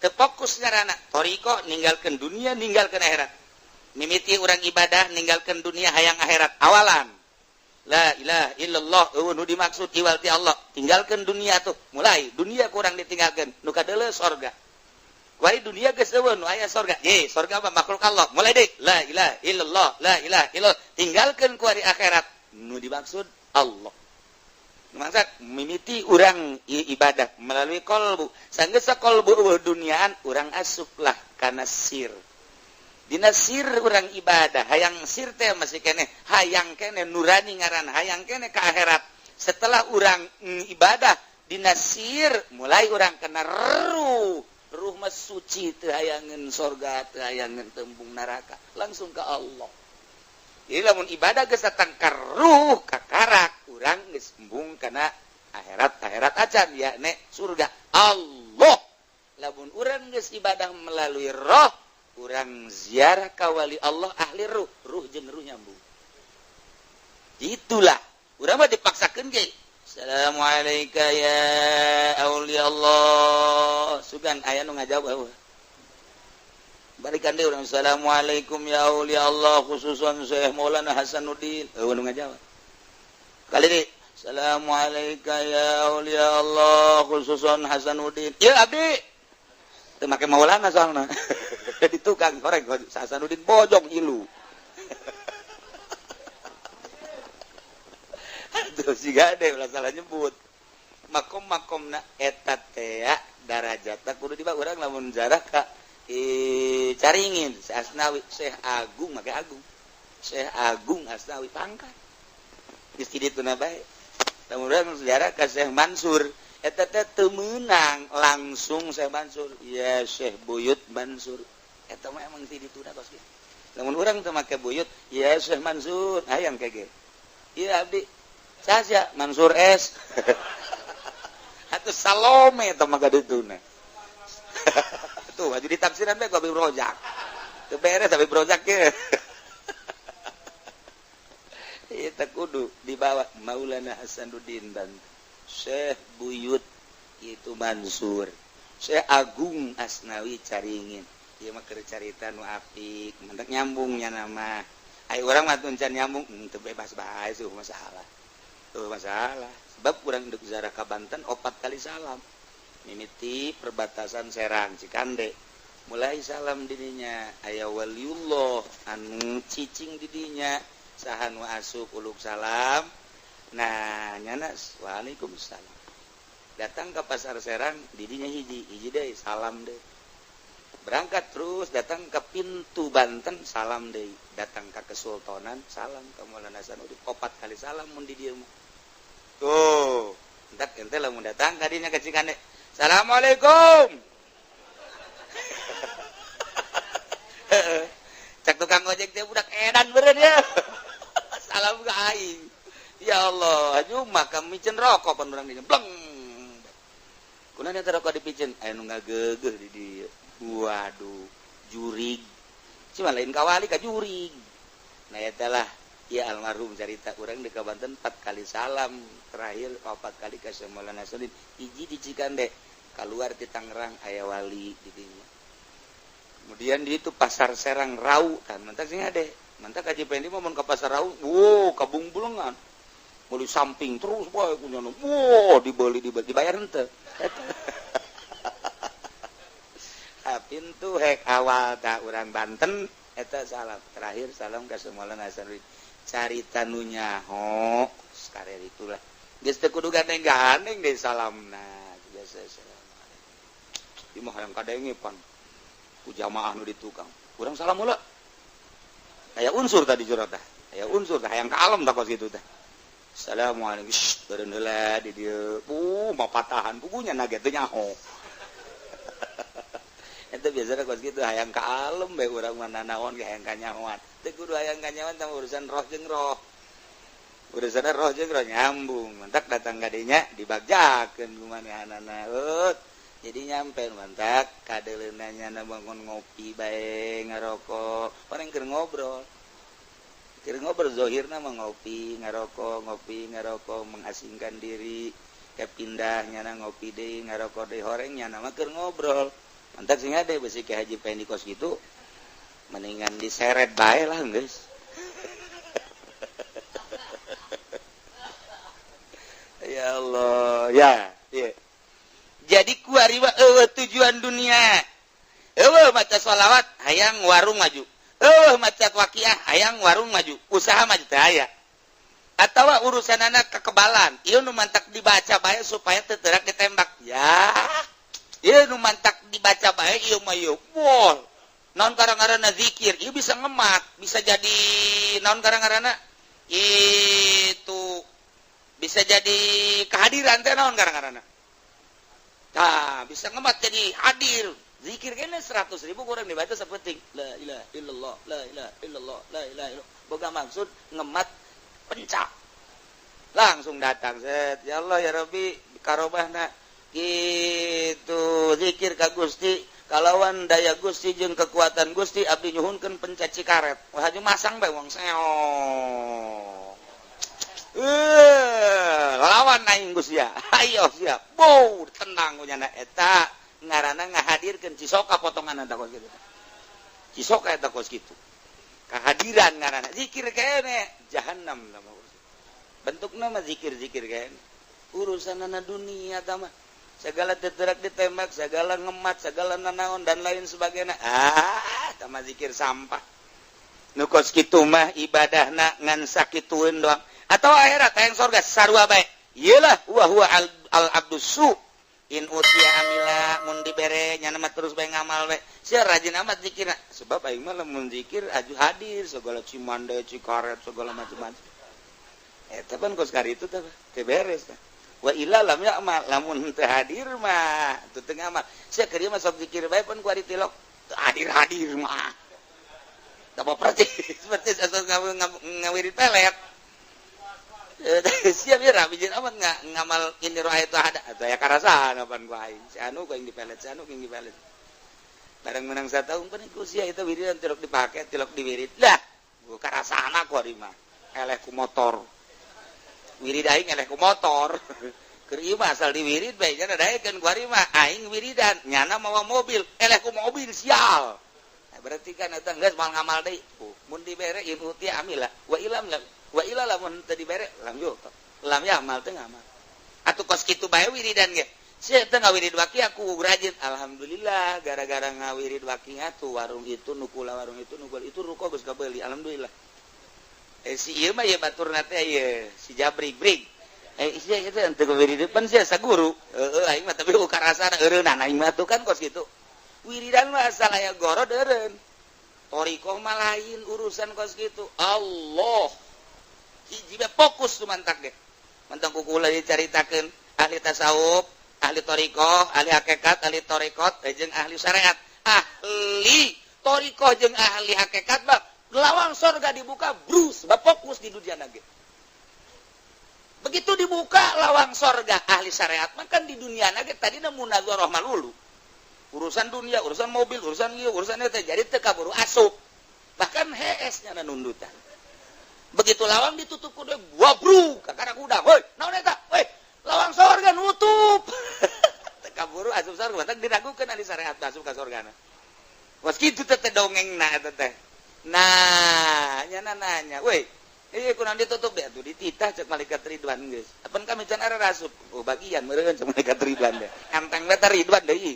Teu fokus ngaranna thariqah ninggalkeun dunia, ninggalkeun akhirat. Mimiti urang ibadah ninggalkeun dunia hayang akhirat awalan. La ilaha illallah eueuh nu dimaksud iwal ti Allah. Tinggalkeun dunia tuh, mulai dunia kurang ditinggalkeun, nu kadeuleu sorga. Wari dunia geus eueuh nu aya sorga. Ye, sorga mah makhluk Allah. Mulai deui la ilaha illallah, la ilaha illallah. Tinggalkeun ku ari akhirat. Nu dimaksud Allah. Maksud mimiti urang ibadah melalui kolbu. Sanggeus kolbu eueuh duniaan urang asuplah kana sir. Dina sir urang ibadah, hayang sir teh masih keneh, hayang keneh nurani ngaran, hayang keneh ka akhirat. Setelah urang ibadah dina sir mulai urang kena ruh. Ruh mah suci teu hayangeun sorga, teu hayangeun tembung neraka, langsung ke Allah. Jadi lamun ibadah geus datang ka ruh, ka karak, urang geus embung kana akhirat, akhirat acan ya nek surga Allah. Lamun urang geus ibadah melalui roh, urang ziarah ka wali Allah ahli ruh, ruh jeung ruh nyambung. Itulah, urang mah dipaksakeun ge. Assalamualaikum ya aulia Allah. Sugan aya nu ngajawab eueuh. Balikan deui urang assalamualaikum ya aulia Allah khususan Syekh Maulana Hasanuddin. Eueuh nu ngajawab. Kali deui assalamualaikum ya aulia Allah khususan Hasanuddin. Ieu abdi. Teu make Maulana soalna. Di tukang koreng Hasanuddin bojong ilu. Terus juga deh ulah salah nyebut makom-makomna eta teh darajatna kudu dibawa urang lamun jarah ka Caringin Syekh Asnawi Syekh Agung make Agung Syekh Agung Asnawi pangkat geus ti dituna bae lamun urang sejarah ka Syekh Mansur eta teh teu meunang langsung Syekh Mansur ya Syekh Buyut Mansur eta mah emang ti dituna kos kieu lamun urang teu make Buyut ya Syekh Mansur hayang kege ieu abdi saja Mansur S atau Salome teh mah gadituna tuh baju ditafsiran bae ku Habib Rozak teu beres Habib Rozak ge ieu teh kudu dibawa Maulana Hasanuddin dan Syekh Buyut itu Mansur Syekh Agung Asnawi Caringin ieu mah keur carita nu apik mentak nyambungnya nama ai urang mah teu can nyambung teu bebas bae seuh masalah. Tuh masalah sebab kurang dek zarah ka Banten 4 kali salam mimiti perbatasan Serang Cikande mulai salam didinya aya waliullah anu cicing didinya saha nu asup uluk salam nah nyana waalaikumsalam datang ke pasar Serang didinya hiji hiji deui salam deui berangkat terus datang ke pintu Banten salam deui datang ke Kesultanan salam ke Maulana Hasanuddin 4 kali salam mun di dieu mah. Tuh, entak ente lamun datang kadinya ke Cikande. Assalamualaikum. Cak tukang ojek teh budak edan beureun ya. Salam ka aing. Ya Allah, aju mah kami micen rokok pan urang dinya. Bleng. Kunaon eta rokok dipicen? Aya nu ngageugeuh di dieu. Waduh, jurig. Cuma lain kawali ka jurig. Nah eta lah ya almarhum carita urang di Banten 4 kali salam terakhir 4 kali ka Syekh Maulana Hasanuddin hiji di Cikande keluar di Tangerang aya wali di dinya. Kemudian di itu pasar Serang Rau kan mentak sing ade mentak Haji Pendi mah mun ka pasar Rau wow kabungbulengan Meuli samping terus bae ku nyana. Wah, dibeli dibeli dibayar henteu. Pintu hek awal tak urang Banten eta salam terakhir salam ka Maulana Hasanuddin carita nu nyaho sakarer itulah geus teu kudu gandeng-gandeng deui salamna biasa assalamualaikum ieu mah hayang kadenge pan ku jamaah nu di tukang urang salam heula aya unsur tadi curhat tah aya unsur tah hayang ka alam tah kos kitu tah assalamualaikum beureun heula di dieu mah patahan pugunya na ge teu nyaho. Itu biasanya kos gitu hayang ka alem bae urang mah nanaon ge hayang kanyahoan teu kudu hayang kanyahoan tah urusan roh jeung roh urusan roh jeung roh nyambung mantak datang ka dinya dibagjakeun ku manehanana jadi nyampe mantak kadeuleuna nyana bangun ngopi bae ngarokok paling keur ngobrol zohirna mah ngopi ngarokok mengasingkan diri ke pindah nyana ngopi deui ngarokok deui horeng nyana mah keur ngobrol. Mantak sing ade besi ke Haji Pendi kos gitu mendingan diseret bae lah geus. Ya Allah ya yeah. Jadi kuari wa eueuh tujuan dunia eueuh maca sholawat hayang warung maju eueuh maca waqiah hayang warung maju usaha maju teh aya atawa urusanana kekebalan ieu nu mantak dibaca bae supaya teu teurak ditembak ya. Ieu nu mantak dibaca bae ieu mah ieu. Wol. Naon karang-ngaranna zikir, ieu bisa ngemat, bisa jadi naon karang-ngaranna itu bisa jadi kehadiran teh naon karang-ngaranna. Tah, bisa ngemat jadi hadir. Zikir kene 100.000 kurang dibaca sapenting. La ilaha illallah, la ilaha illallah, la ilaha illallah. Boga maksud ngemat pencak. Langsung datang set. Ya Allah ya Rabbi karobahna gitu zikir ka Gusti kalawan daya Gusti jeung kekuatan Gusti abdi nyuhunkeun pencaci karet wah haju masang bae wong seong lawan aing Gusti ya ayo siap bow tenang ku nyana eta ngaranna ngahadirkeun cisoka potongan eta kos kitu cisoka eta kos kitu kehadiran ngaranna zikir kene jahannam nama bentukna mah zikir-zikir kene urusanana dunia tah mah segala teterak ditembak, segala ngemat, segala nanaon dan lain sebagainya. Ah, sama zikir sampah. Nu kos kitu mah ibadahna ngan sakitueun doang. Atau akhirat hayang sorga sarua bae. Iyalah wa huwa al abdus su. In utia amila mun dibere nyana mah terus bae ngamal bae. Sia rajin amat zikirna. Sebab aing mah lamun zikir aju hadir segala cimande, cikaret, segala macam-macam. Eta pan kos kari itu teh teu beres tah. Wa illa lam ya'mal lamun teu hadir mah teu teu ngamal sia keur ieu mah sok zikir bae pun ku ari tilok hadir-hadir mah da percis percis asal ngawirid pelet sia bieu ra bijin amat ngamal ini roh itu ada atuh aya karasaan pan ku aing si anu ku aing dipelet si anu ku aing dipelet bareng menang sataun pan ku sia itu wiridan tilok dipake tilok diwirid lah ku karasana ku ari mah eleh ku motor wirid aing eleh ku motor keur ieu mah asal diwirid bae nya daekeun ku ari mah aing wiridan nyana mawa mobil eleh ku mobil sial. Nah, berarti kan eta geus moal ngamal deui mun dibere in uti amila wa ilam wa ila lamun teu dibere lam yo lam ya amal teu ngamal atuh kos kitu bae wiridan ge sia teu ngawirid waqi aku rajin alhamdulillah gara-gara ngawirid waqi atuh warung itu nukula warung itu nukul itu ruko geus kabeuli alhamdulillah. Si ieu mah ieu baturna teh ieu si Jabrik brig sia ieu teh teu wiridan sia saguru heueuh aing mah tapi karasana eureunana aing mah tuh kan kos kitu wiridan mah asal aya gorod eureun thoriqoh mah lain urusan kos kitu Allah hiji bae fokus tu mantak ge mantang ku kula dicaritakeun ahli tasawuf ahli thoriqoh ahli hakikat ahli thoriqot jeung ahli syariat ahli thoriqoh jeung ahli hakikat mah lawang sorga dibuka brus sebab fokus di dunia nage. Begitu dibuka lawang sorga ahli syariat mah kan di dunia nage tadina munadzarah malulu. Urusan dunia, urusan mobil, urusan ieu, urusan eta jadi teu kaburu asup. Bahkan hees nya nundutan. Begitu lawang ditutup ku deui wabruk kakara kuda. Hoi, naon eta? Hoi, lawang sorga nutup. Teu kaburu asup sorga, matak diragukeun ahli syariat asup ka sorgana. Kos kitu teh dongengna eta teh. Nah, nyana nanya, woi, Iya kunaon ditutup deh atuh dititah cek malaikat Ridwan geus. Apan kami can ara rasup. Oh bagian meureun cek malaikat Ridwan deh. Enteng we teh Ridwan deui.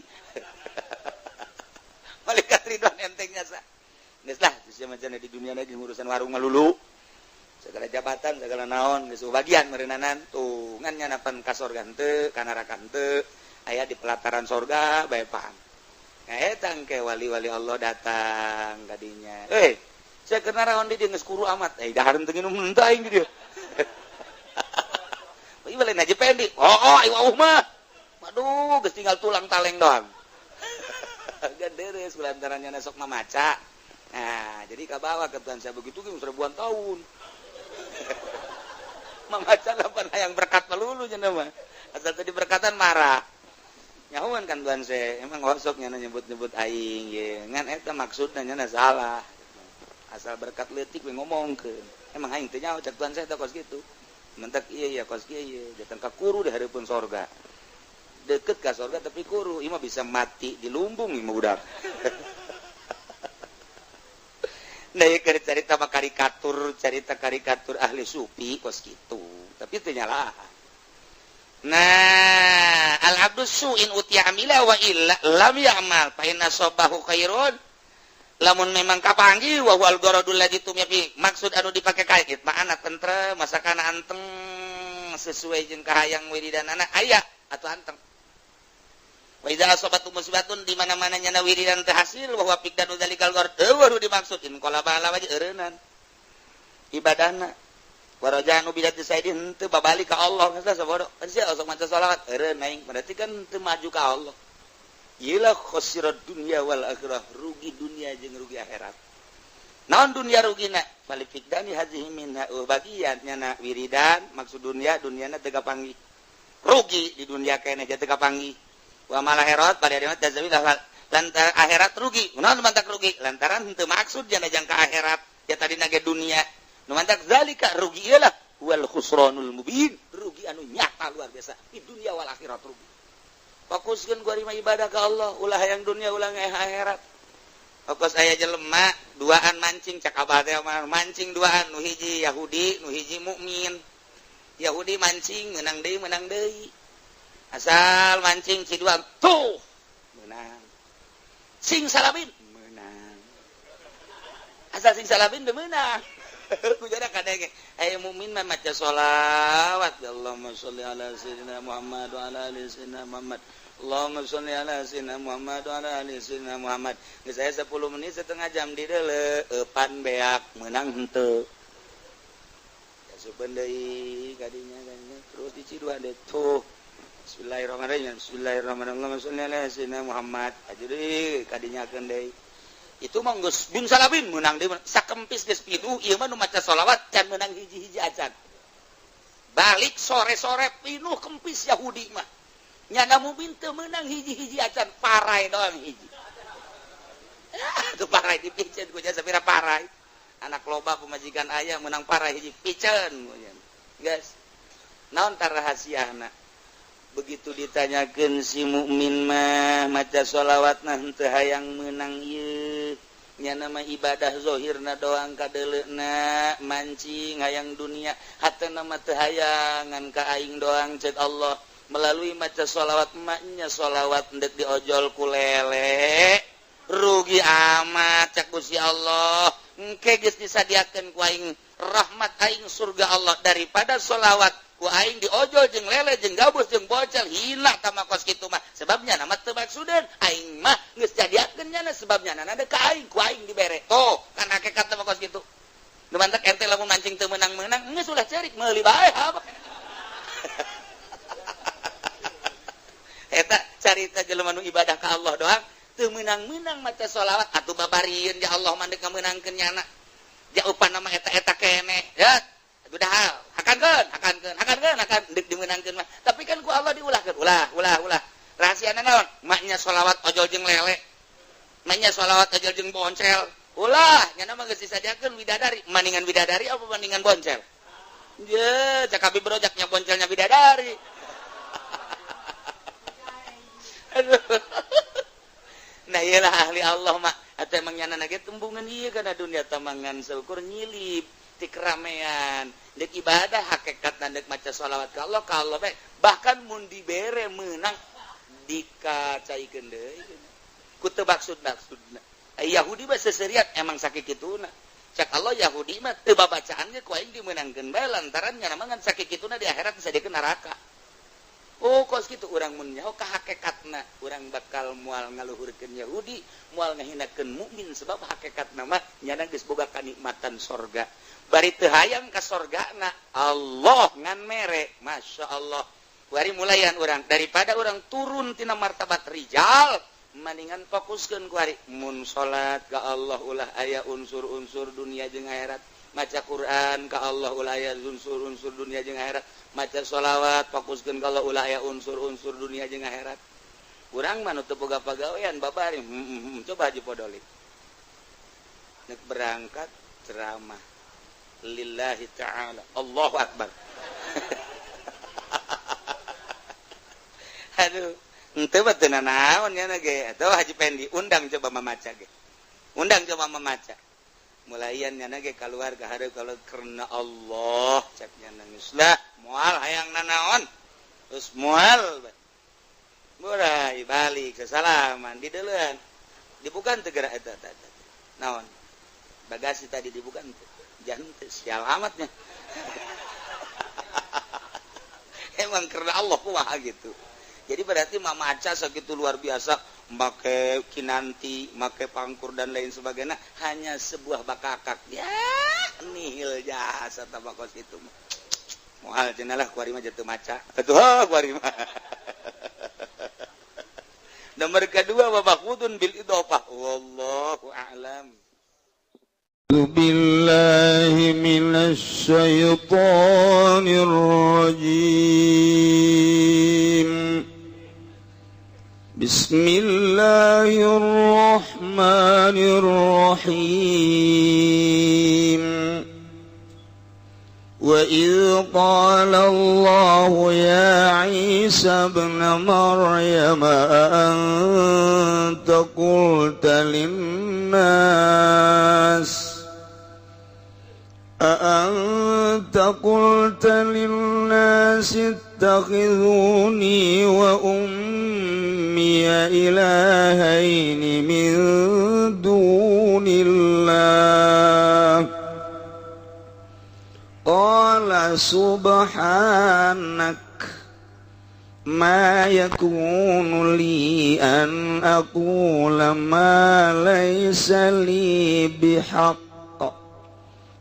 Malaikat Ridwan entengnya sa. Geus lah sia mah di dunia lagi urusan warung melulu. Segala jabatan segala naon geus bagian meureunanan tuh ngan nyanapan ka sorga henteu ka neraka henteu aya di pelataran sorga bae paham. Nah eta engke wali-wali Allah datang kadinya. Saya kena rawan di dia geus kuru amat. Dahar teu nginum henteu aing di dieu. Ieu lain aja pendi. Oh, aing wauh mah. Waduh, geus tinggal tulang taleng doang. Gederes lantaran nya sok mamaca. Nah, jadi kabawa ke Tuhan saya begitu geus ribuan tahun. Mamaca lapan hayang berkat melulu cenah mah. Asal tadi berkatan marah. Nyahuan kan Tuhan saya, emang osok nya nyebut-nyebut aing ye. Ngan eta maksudna nya salah. Asal berkat leutik we ngomongkeun. Emang aing teu nyaho cek Tuhan saya teh kos kitu. Mentak ieu ya kos kieu ieu, datang ka kuru di hareupeun sorga. Deket ka sorga tapi kuru, ieu mah bisa mati di lumbung ieu mah budak. Nah, ieu keur carita mah karikatur, carita karikatur ahli sufi kos kitu, tapi teu nyalahan. Nah, al abdu su'in utiya amila wa illa lam ya'mal fa inna sabahu khairun. Lamun memang kapanggih wa huwal gharadul ladzi tumya fi maksud anu dipake kait ma'ana tentrem masakana anteng sesuai jeung kahayang wiridanana aya atuh anteng. Wa idza asabatu musibatun di mana-mana nyana wiridan teu hasil wa huwa fiqdanu dzalikal gharad eueuh dimaksud in qalaba ala wajh eureunnan ibadahna wa raja'nu bidati saidin teu babalik ka Allah geus sabodo kan sia sok maca selawat eureun aing berarti kan teu maju ka Allah. Iyalah khosirat dunia wal akhirah, rugi dunia jeung rugi akhirat. Naon dunia rugina? Balik fikdani hazihi minha bagian nyana wiridan maksud dunia duniana teu kapanggih. Rugi di dunia keneh teu kapanggih. Wa mal akhirat pada hari tazawil lantaran akhirat rugi. Naon mantak rugi? Lantaran henteu maksud jana jangka akhirat. Ya tadi nage dunia. Nu mantak zalika rugi iyalah wal khusranul mubin, rugi anu nyata luar biasa di dunia wal akhirat rugi. Fokuskeun gua mah ibadah ka Allah, ulah hayang dunia ulah akhirat. Fokus aya jelema duaan mancing cak abah teh mancing duaan nu hiji Yahudi, nu hiji mukmin. Yahudi mancing menang deui. Asal mancing ciduan tuh menang. Sing salabin menang. Asal sing salabin teu meunang. Kujana kadenge aya mukmin mah maca sholawat Allahumma sholli ala sayyidina Muhammad wa ala ali sayyidina Muhammad. Allahumma sholli ala sayyidina Muhammad wa ala ali sayyidina Muhammad. Geus aya 10 menit setengah jam di deuleu eupan beak meunang henteu. Asupeun deui kadinya kadinya terus diciduan deui tuh. Bismillahirrahmanirrahim. Bismillahirrahmanirrahim. Allahumma sholli ala sayyidina Muhammad. Aju deui kadinyakeun deui. Itu mah geus bin salabin meunang deui sakempis geus pitu ieu mah nu maca sholawat can meunang hiji-hiji acan. Balik sore-sore pinuh kempis Yahudi mah. Nyana mukmin teu meunang hiji-hiji acan parai doang hiji. Tuh parai dipiceun ku jasa pira parai. Anak loba pemajikan aya meunang parai hiji piceun guys. Naon tar rahasiana? Begitu ditanyakeun si mukmin mah maca sholawatna henteu hayang meunang ieu. Nyana mah ibadah zahirna doang kadeuleuna mancing hayang dunia hatena mah teu hayang ngan ka aing doang ceuk Allah. Melalui maca sholawat maknya sholawat ndek diojol ku lele rugi amat cek Gusti Allah. Engke geus disadiakeun ku aing rahmat aing surga Allah daripada sholawat ku aing diojol jeung lele jeung gabus jeung bocel hina tama kos kitu mah sebabnya nama teu maksudeun aing mah geus jadiakeun nyana sebabnya nana ka aing ku aing dibere tuh kan hakikat tama kos kitu nu mantak ente lamun mancing teu meunang-meunang geus ulah ceurik meuli bae apa. Eta carita jelema nu ibadah ka Allah doang teu meunang-meunang maca sholawat atuh babarieun ya Allah mah deuk ngameunangkeun nyana jaupan nama eta-eta keneh ya udah hal hakankeun hakankeun hakankeun hakan deuk dimeunangkeun mah tapi kan ku Allah diulahkeun ulah ulah ulah rahasiana naon maknya sholawat ojol jeung lele maknya sholawat ojol jeung boncel ulah nyana mah geus disadiakeun widadari maningan widadari apa maningan boncel ye cak abi brojaknya boncelnya widadari. Aduh. Nah iyalah ahli Allah mah atau emang nyana nage tembungan iya karena dunia tamangan seukur nyilip Ti keramaian dek ibadah hakikatna dek maca sholawat ka Allah ka Allah bae. Bahkan mun dibere meunang dikacaikeun deui ku teu maksud-maksudna. Yahudi mah seseriat emang sakituna. Cak Allah Yahudi mah teu babacaan ge ku aing dimeunangkeun bae lantaran nya mah ngan sakituna di akhirat disadiakeun neraka. Oh kos kitu urang mun nyaho ka hakikatna urang bakal moal ngaluhurkeun Yahudi, moal ngahinakeun mukmin sebab hakikatna mah nyana geus boga kanikmatan sorga. Bari teu hayang ka sorgana Allah ngan mere, Masya Allah. Bari mulayan urang daripada urang turun tina martabat rijal, mendingan fokuskeun ku ari mun salat ka Allah ulah aya unsur-unsur dunia jeung akhirat, maca Quran ka Allah ulah aya unsur-unsur dunia jeung akhirat, maca sholawat fokuskeun ka Allah ulah aya unsur-unsur dunia jeung akhirat. Urang mah nu teu boga pagawean babari, coba Haji Podolik. Nek berangkat ceramah lillahi ta'ala. Allahu akbar. Aduh, henteu mah teu nanaon nya ge. Atuh Haji Pendi undang coba mamaca ge. Undang coba mamaca. Mulayan nya ge kaluar ka hareup kalau karena Allah cek nya nangis lah moal hayang nanaon. Terus moal. Murai balik sesalaman di deuleun. Dibukan teu gerak eta eta. Naon? Bagasi tadi dibukan teu. Jangan teu sial amatnya. Emang karena Allah kumaha gitu. Jadi berarti mamaca segitu luar biasa, make kinanti, make pangkur dan lain sebagainya, hanya sebuah bakakak. Ya, nihil jasa tabakos itu. Moal cenah lah kuari mah jatuh maca. Atuh kuari mah. Nomor kedua babakudun bil idhofah. Wallahu a'lam. Billahi minasy syaithanir rajim. Bismillahirrahmanirrahim. Wa idh qala Allahu ya Isa ibn Maryam anta qulta lin-nas أأنت قلت للناس اتخذوني وأمي إلهين من دون الله قال سبحانك ما يكون لي أن أقول ما ليس لي بحق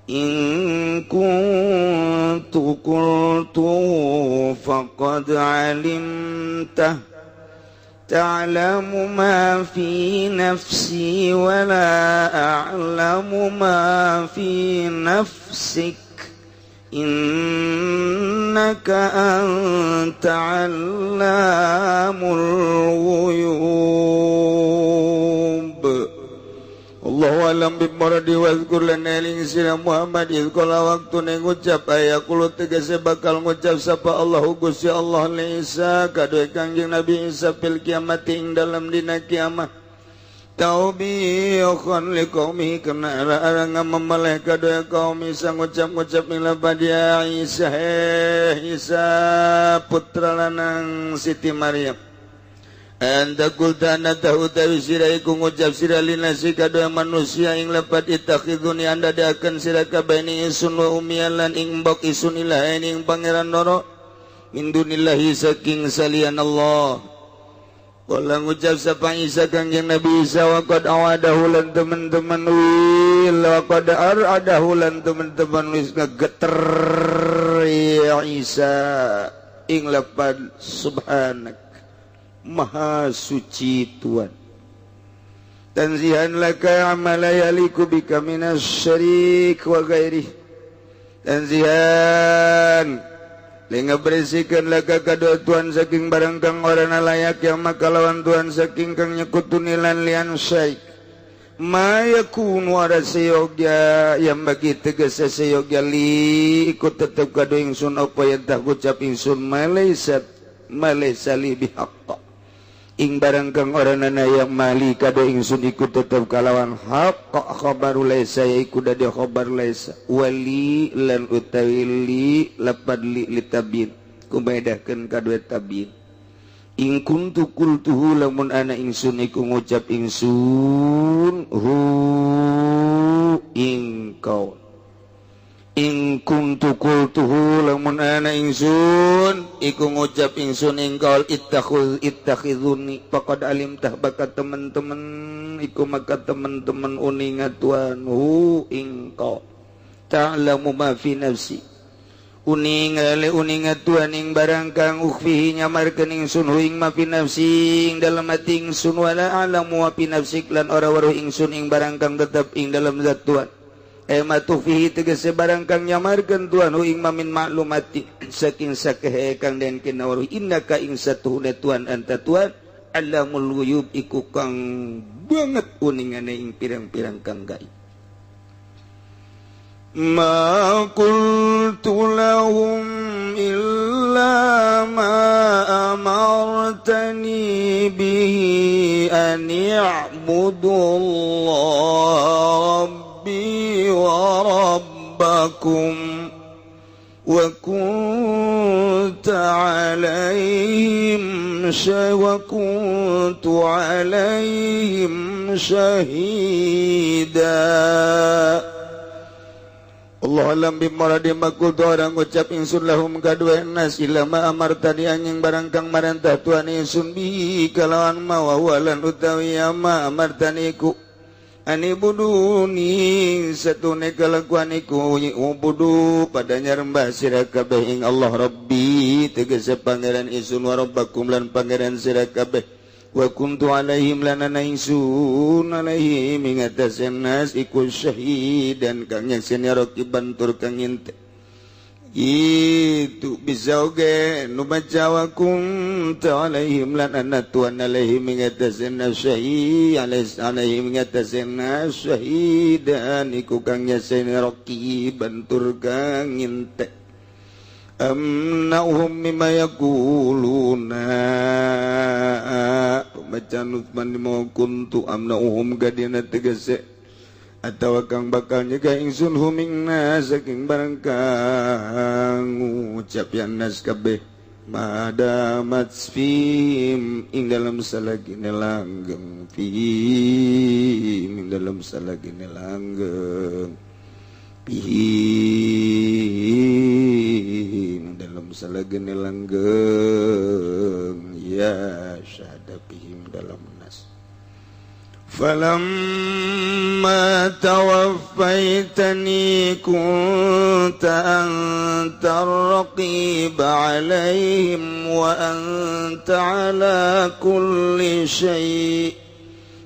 إن كنت قلته فقد علمته تعلم ما في نفسي ولا أعلم ما في نفسك إنك أنت علام الغيوب. Allahu alam bimuradi wazkur lana lingsina Muhammad izqala waktu ngucap aya kulo tegese bakal ngucap sapa Allahu Gusti Allah li Isa kadue Kangjeng Nabi Isa fil kiamat ing dalam dina kiamat taubikhon liqaumi kana arang memeleh kadue kaum Isa ngucap-ngucap ila badia Isa Isa putra lanang Siti Maryam. Anta qulta anna tahu sira iku ngucap sira linasi kadua manusia ing lepat itakhiduni anda diakan sira kabaini isun wa umiyalan ing mbok isun ilahaini ing pangeran loro min dunillahi saking salian Allah. Kala ngucap sapa Isa Kangjeng Nabi Isa wa qad awadahu lan teman-teman wil wa qad aradahu lan teman-teman wis ngegeter ya Isa ing lepat subhanak Maha suci Tuhan. Tanzihan laka amala yaliku bika minas syarik wa ghairi. Tanzihan lenga bersihkan laka kadua Tuhan saking barang kang orana layak yang maka lawan Tuhan saking kang nyekutuni lan lian syarik. Ma yakunu ada seyogya yang bagi tegese seyogya li ikut tetep kadu ingsun apa yang tak ucap ingsun malaisa li bihaqqa. Ing barang kang oranana yang mali kada ingsun iku tetep kalawan hak khabaru laisa iku dadi khabar laisa wali lan utawi li lapad li litabin kumaedahkeun kadue tabin ing kuntu qultuhu lamun ana ingsun iku ngucap ingsun hu ing kau ing kuntu qultuhu lamun ana ingsun iku ngucap ingsun ing kaul ittakhizuni faqad alimtah bakat teman-teman iku maka teman-teman uninga tuan hu ing kau ta'lamu ma fi nafsi uninga le uninga tuan ing barang kang ukhfihi nyamarkeun ingsun hu ing ma fi nafsi ing dalem ati ingsun wala a'lamu wa fi nafsik lan ora weruh ingsun ing barang kang tetep ing dalem zat tuan matufihi tegese barang kang nyamarkeun tuan hu ing mamin maklumati saking sakehe kang den kinawaruh innaka ing satuhuna tuan anta tuan alamul ghuyub iku kang banget uningane ing pirang-pirang kang gaib. Ma qultu lahum illa ma amartani bihi an i'budullaha rabbi wa rabbakum wa kunta alaihim wa kuntu alaihim syahida. Allah alam bimuradi makultu orang ucap ingsun lahum kadue nas illa ma amartani anjing barang kang marentah tuan ingsun bi kalawan ma wa walan utawi ma amartani ku ani buduni satune kalakuan iku ubudu pada nyarembah sira kabeh ing Allah Rabbi tegese pangeran ingsun wa rabbakum lan pangeran sira kabeh wa kuntu alaihim lan ana ingsun alaihim ing atase nas iku syahidan kang nyakseni rakiban tur kang nginte itu bisa oge nu baca wa kuntu alaihim lan ana tuan alaihim ing atase nas syahid alaihim ing atase nas syahidan iku kang nyakseni rakiban tur kang nginte amna'uhum mimma yaquluna pembacaan Utsman mau kuntu amna'uhum gadina tegese atawa kang bakal nyegah ingsun huming nas saking barang kang ngucap yan nas kabeh madamat fim ing dalam salagine langgeng fim ing dalam salagine langgeng bihim dalam salagene langgeng ya syahada bihim dalam nas falamma tawaffaitani kunta antar raqib alaihim wa anta ala kulli syai'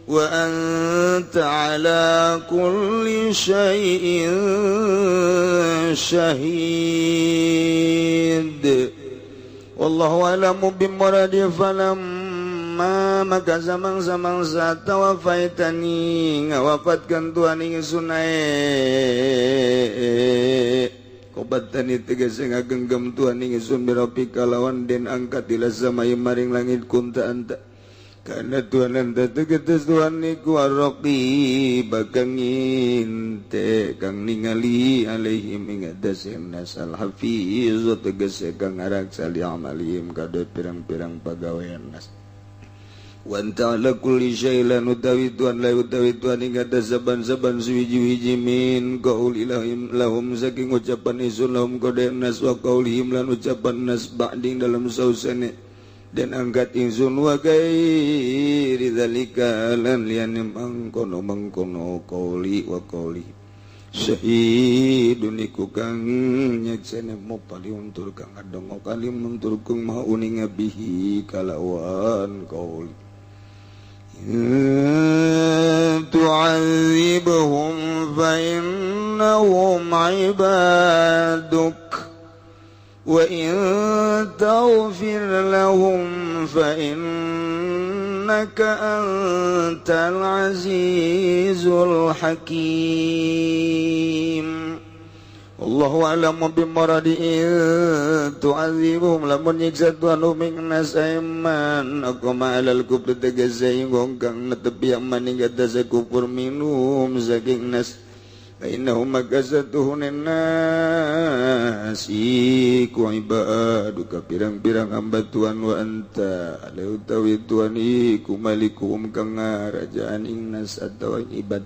wa anta ala kulli syai'in syahid. Wallahu a'lamu bimuradi falamma maka zamang-zamang saat tawafaitani ngawafatkan Tuhan ingsun ae kobatani tegese ngagenggam Tuhan ingsun birabika lawan den angkat ila samai maring langit kunta anta karena Tuhan anta tegetes Tuhan niku arraqib kang nginte kang ningali alaihim ing atase nasal hafiz tegese kang ngaraksa li amalihim kade pirang-pirang pagawean nas wa anta ala kulli syai'in lan utawi Tuhan la utawi Tuhan ing atase saban-saban suwiji-wiji min qaul ilahim lahum saking ucapan isun lahum kade nas wa qaulihim lan ucapan nas ba'ding dalam sausane dan angkat ingsun wa gairi dzalika lan liyane mangkono mangkono qauli wa qauli syahidun iku kang nyeksene mupali untur kang ngadongo kalim untur kang maha uninga bihi kalawan qauli tu'adzibhum fa innahum ibaduk wa in taghfir lahum fa innaka antal azizul hakim. Allahu a'lamu bimuradi tu'adzibuhum lamun nyiksa Tuhan ing nas iman aqama alal kufri tegese ing kang netepi man ing atase kufur minum saking nas fa innahum makasatuhun nas iku ibaduka pirang-pirang hamba Tuhan wa anta utawi Tuhan iku malikuhum kang ngarajaan ing nas atawa ibad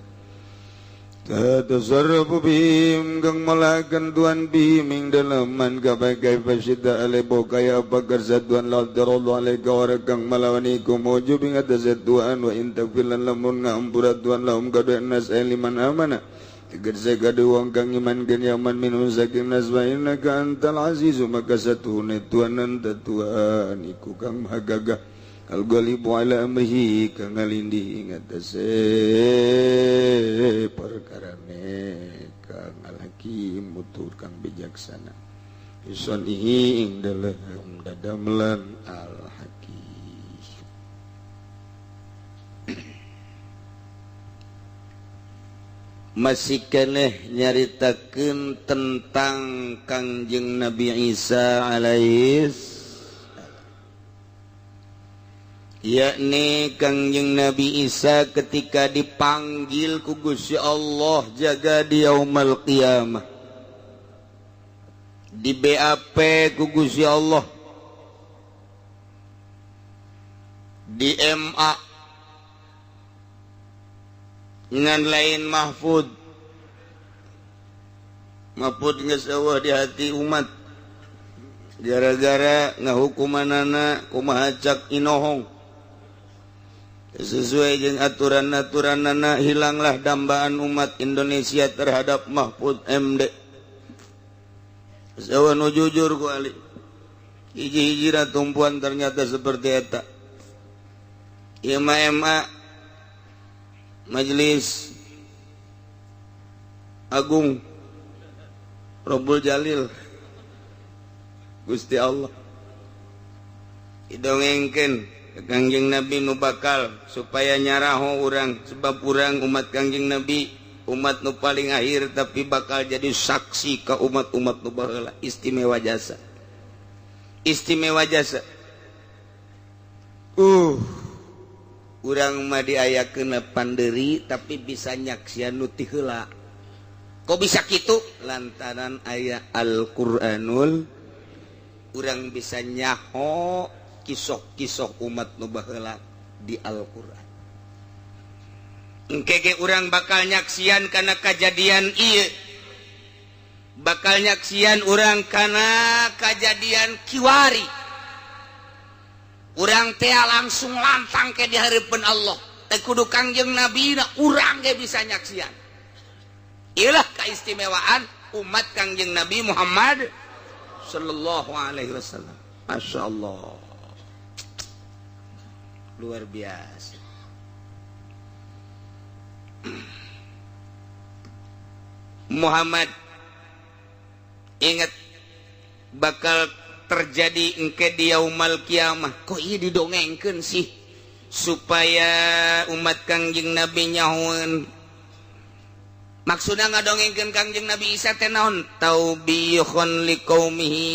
tasarrufu bihim kang malakan Tuhan bihim ing dalaman kabagai fasyida alebo kaya apa kersa Tuhan la darallahu alaika warakang malawani iku mujub ing atase Tuhan wa in tagfir lamun ngampura Tuhan lahum kadue nas liman amana tegese kadue wong kang iman gen yaman minum saking nas wa innaka antal azizu maka satuhune Tuhan anta Tuhan iku kang maha gagah al-ghalibu ala amrihi kang ngalindih ing atase perkarane kang al-hakim mutur kang bijaksana isonihi ing dalem dadamelan al-hakim. Masih keneh nyaritakeun tentang Kangjeng Nabi Isa alaihis, yakni Kangjeng Nabi Isa ketika dipanggil ku Gusti Allah jaga di yaumul qiyamah, di BAP ku Gusti Allah, di MA ngan lain Mahfud. Mahfud geus eueuh di hati umat gara-gara ngahukumanana kumaha cak inohong sesuai jeung aturan-aturanana, hilanglah dambaan umat Indonesia terhadap Mahfud MD. Sawa nu jujur ku ali hiji-hijira tumpuan ternyata seperti eta. Ieu mah MA Majelis Agung Rabbul Jalil Gusti Allah didongengkeun Kangjeng Nabi nu bakal supaya nyaraho urang, sebab urang umat Kangjeng Nabi umat nu paling akhir tapi bakal jadi saksi ke umat-umat nu baheula. Istimewa jasa, istimewa jasa. Urang mah diayakeun panderi tapi bisa nyaksian nu ti heula. Kok bisa kitu? Lantaran aya Al-Qur'anul, urang bisa nyaho kisah-kisah umat nu baheula di Al-Qur'an. Engke ge urang bakal nyaksian kana kajadian ieu, bakal nyaksian urang kana kajadian kiwari. Urang teh langsung lantang ke di hareupeun Allah. Teh kudu Kangjeng Nabi na urang ge bisa nyaksian. Ieulah keistimewaan umat Kangjeng Nabi Muhammad sallallahu alaihi wasallam. Masya Allah, luar biasa. Muhammad ingat bakal terjadi engke di yaumal kiamah. Kok ieu didongengkeun sih supaya umat Kangjeng Nabi nyahoeun? Maksudna ngadongengkeun Kangjeng Nabi Isa teh naon? Taubihun liqaumihi,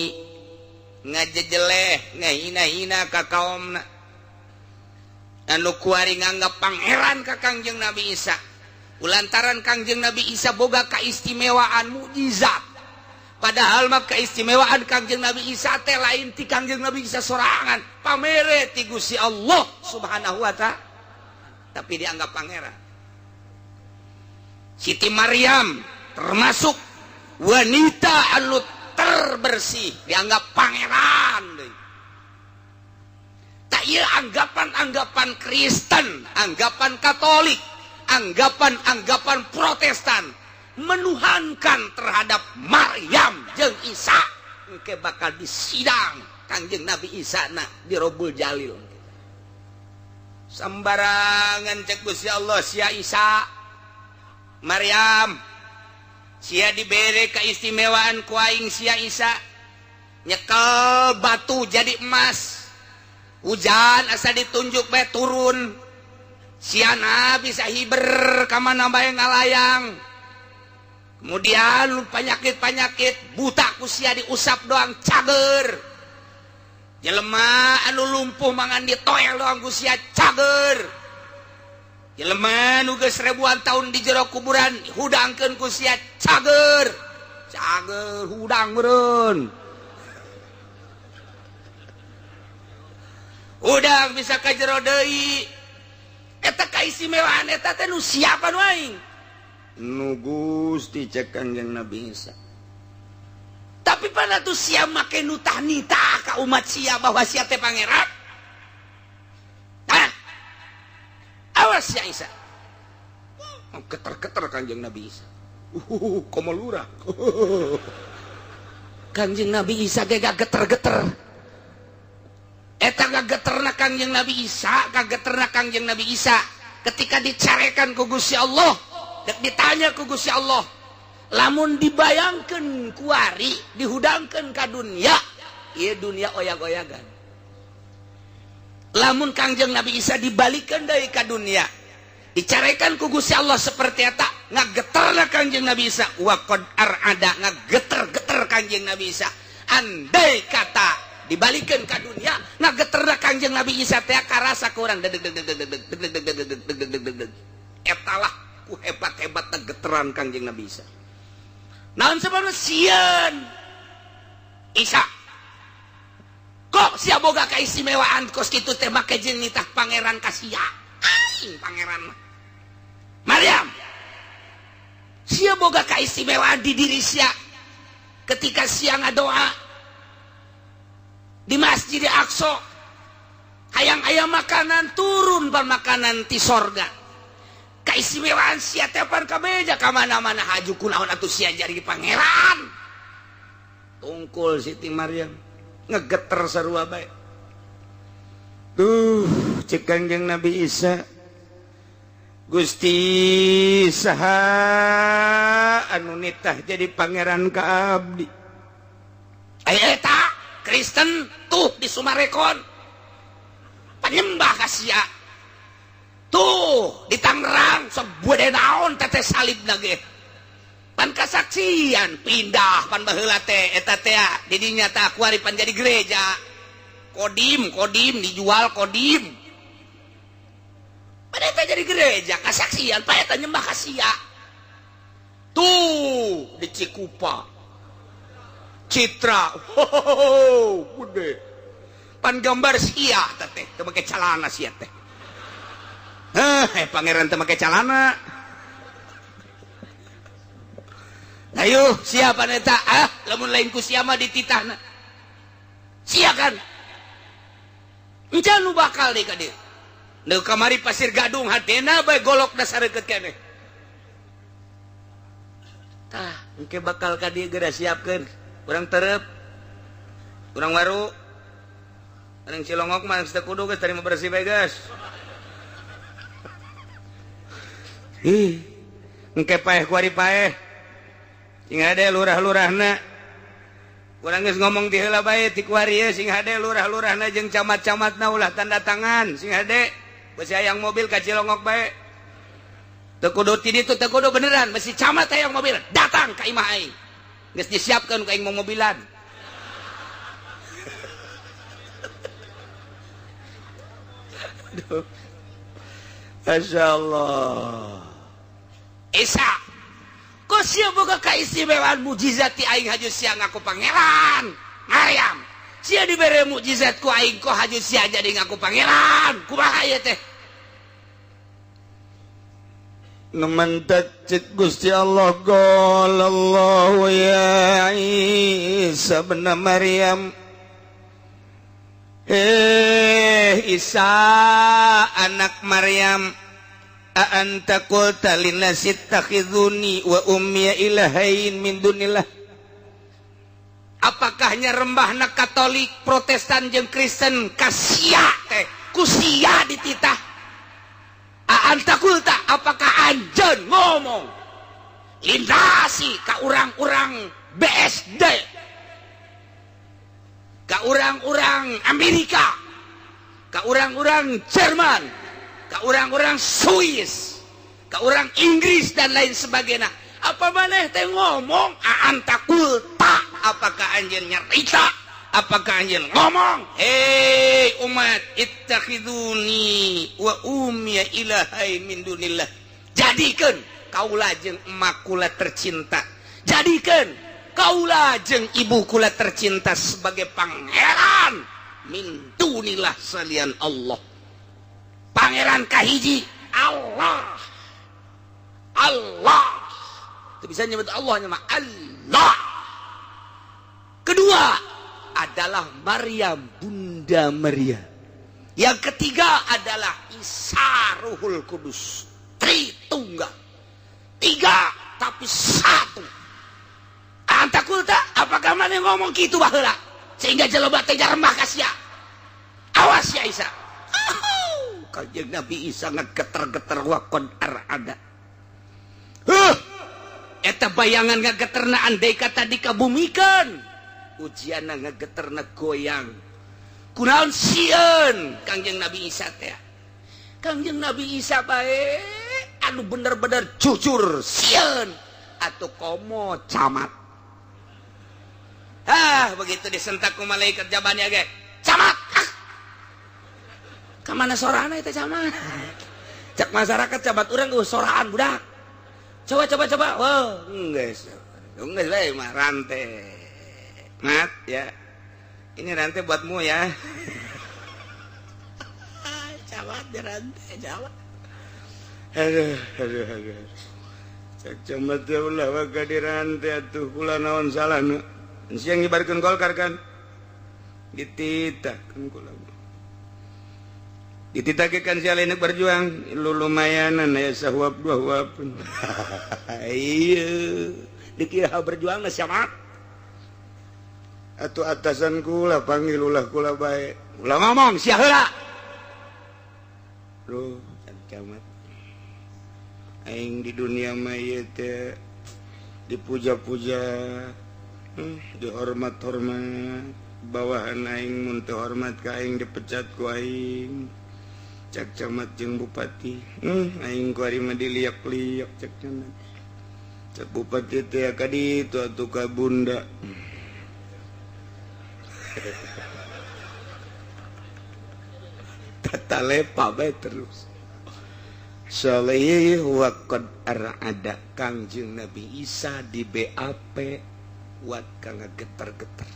ngajejeleh ngahina-hina ka kaomna anu kuari nganggap pangeran ka Kangjeng Nabi Isa. Ulantaran Kangjeng Nabi Isa boga keistimewaan mukjizat. Padahal mah keistimewaan Kangjeng Nabi Isa teh lain ti Kangjeng Nabi Isa sorangan, pamere ti Gusti Allah Subhanahu wa ta'ala, tapi dianggap pangeran. Siti Maryam termasuk wanita anu terbersih, dianggap pangeran deui. Tak ieu anggapan-anggapan Kristen, anggapan Katolik, anggapan-anggapan Protestan menuhankan terhadap Maryam jeung Isa. Engke bakal disidang Kangjeng Nabi Isa na di Robul Jalil. Sembarangan cek Gusti Allah, sia Isa Maryam sia dibere keistimewaan ku aing, sia Isa nyekel batu jadi emas, hujan asa ditunjuk bae turun, siana bisa hiber ka mana bae ngalayang. Kemudian penyakit-penyakit buta ku sia diusap doang cager. Jelema anu lumpuh mangan ditoel doang ku sia cager. Jelema nu geus ribuan tahun di jero kuburan hudangkeun ku sia cager. Cager hudang meureun. Hudang bisa ka jero deui. Eta kaistimewaan eta teh nu siapa nu aing? Nu Gusti cek Kangjeng Nabi Isa. Tapi pada tuh sia make nu tahnita ka umat sia bahwa sia teh pangeran. Nah, awas sia Isa. Keter-keter Kangjeng Nabi Isa. Komo lurah. Kangjeng Nabi Isa ge geter-geter. Eta gageterna Kangjeng Nabi Isa, gageterna Kangjeng Nabi Isa ketika dicarekan ku Gusti Allah, dek ditanya ku Gusti Allah, lamun dibayangkeun kuari, dihudangkeun ka dunia, ieu dunia oyag-oyagan. Lamun Kangjeng Nabi Isa dibalikeun deui ka dunia, dicarekan ku Gusti Allah seperti eta, ngageterna Kangjeng Nabi Isa, wa qad arada, ngageter-geter Kangjeng Nabi Isa. Andai kata dibalikeun ka dunia, ngageterna Kangjeng Nabi Isa teh karasa ku urang deg deg deg deg deg deg deg deg deg deg deg deg. Eta lah ku hebat-hebatna geteran Kangjeng Nabi Isa. Naon sebabna sieun Isa? Kok sia boga kaistimewaan kos kitu teh make jeung nitah pangeran ka sia? Aing pangeran mah. Maryam, sia boga kaistimewaan di diri sia ketika sia ngadoa di Masjid Aqsa, hayang aya makanan turun pan makanan ti sorga. Kaistimewaan sia teh pan kabeja ka mana-mana haju kunaon atuh sia jadi pangeran. Tungkul Siti Maryam ngegeter sarua bae. Duh, cek Kangjeng Nabi Isa, Gusti saha anu nitah jadi pangeran ka abdi? Aya eta Kristen tuh di Sumarekon penyembah ka sia. Tuh di Tangerang sebuah naon teteh salib lagi pan kasaksian pindah pan baheula teh eta teh di dinya tah kuari pan jadi gereja. Kodim kodim dijual kodim pada eta jadi gereja kasaksian pa eta nyembah ka sia. Tuh di Cikupa Citra, ho, gede pan gambar sia teh teu make calana sia teh. Pangeran teu make calana. Ayo siapa eta? Ah, lamun lain ku sia mah dititahna. Sia kan? Encan nu bakal deui ka dieu. Nu kamari Pasir Gadung hatena bae golok dasar deukeut keneh. Tah, engke bakal ka dieu geura siapkeun. Urang terep, urang waru, urang Cilongok mah geus teu kudu geus tarima bersih bae geus. Ih, engke paeh kuari paeh. Sing hade lurah-lurahna. Urang geus ngomong ti heula bae ti kuari ye sing hade lurah-lurahna jeung camat-camatna ulah tanda tangan, sing hade besi hayang mobil ka Cilongok bae. Teu kudu ti ditu teu kudu beneran, besi camat hayang mobil datang ka imah aing. Geus disiapkeun ku aing mau mobilan. Aduh. Masya Allah. Isa, kok sia boga kaistimewaan mukjizat ti aing haju sia ngaku pangeran. Maryam, sia dibere mukjizat ku aing kok haju sia jadi ngaku pangeran. Kumaha ieu teh? Nu mentek cek Gusti Allah, qala Allahu ya Isa ibn Maryam. Isa anak Maryam, a anta qulta linnasi ittakhiduni wa ummi ilahain min dunillah. Apakahnya rembahna Katolik, Protestan jeung Kristen ka sia teh ku sia dititah? A anta qulta, apakah anjeun ngomong lindasi ka urang-urang BSD, ka urang-urang Amerika, ka urang-urang Jerman, ka urang-urang Swiss, ka urang Inggris dan lain sebagainya? Apa maneh teh ngomong anta qulta, apakah anjeun nyarita, apakah anjeun ngomong, hei umat, ittakhiduni wa ummiya ilahain min dunillah, jadikeun kaula jeung emak kula tercinta, jadikeun kaula jeung ibu kula tercinta sebagai pangeran min dunillah, salian Allah. Pangeran kahiji Allah. Allah itu bisa nyebut Allah nama Allah. Kedua adalah Maryam, Bunda Maria. Yang ketiga adalah Isa Ruhul Kudus. Tritunggal, tiga tapi satu. Anta qulta, apakah mana ngomong gitu baheula sehingga jelema teh jarembah ka sia? Awas ya Isa. Kanjeng Nabi Isa ngegeter-geter waqod ar'ada. Huh, eta bayangan ngageterna andai kata dikabumikan, ujian ngageterna goyang. Kunaon sieun Kangjeng Nabi Isa teh? Kangjeng Nabi Isa bae anu bener-bener jujur sieun, atau komo camat. Ah, begitu disentak ku malaikat jabannya ge, camat, ah. Kamana sorana itu camat? Cak masyarakat, camat urang geus soraan budak. Coba coba coba. Wow, geus geus bae mah rantai. Mat ya, ini rantai buatmu ya. Camat di rantai camat. Aduh aduh aduh. Cak camat ya, ulah waka di rantai atuh, kula naon salah nu siang ngibarkeun Golkar kan dititah kan, kula dititah kan, si lain berjuang lu lumayanan ya, sahuap dua huap. Iya, dikira berjuang siapa atau atasan kula panggil, ulah kula bae, ulah ngomong sia heula. Lu camat, aing di dunia mah ieu teh dipuja-puja, dihormat-hormat bawahan aing, mun teu hormat ka aing dipecat ku aing, cak camat jeung bupati. Aing ku ari mah diliak-liak, cak camat. Cak bupati teh ka ditu atuh ka bunda. Tata lepa bae terus. Saleh wa qad arada. Kangjeng Nabi Isa di BAP wat kang geter-geter.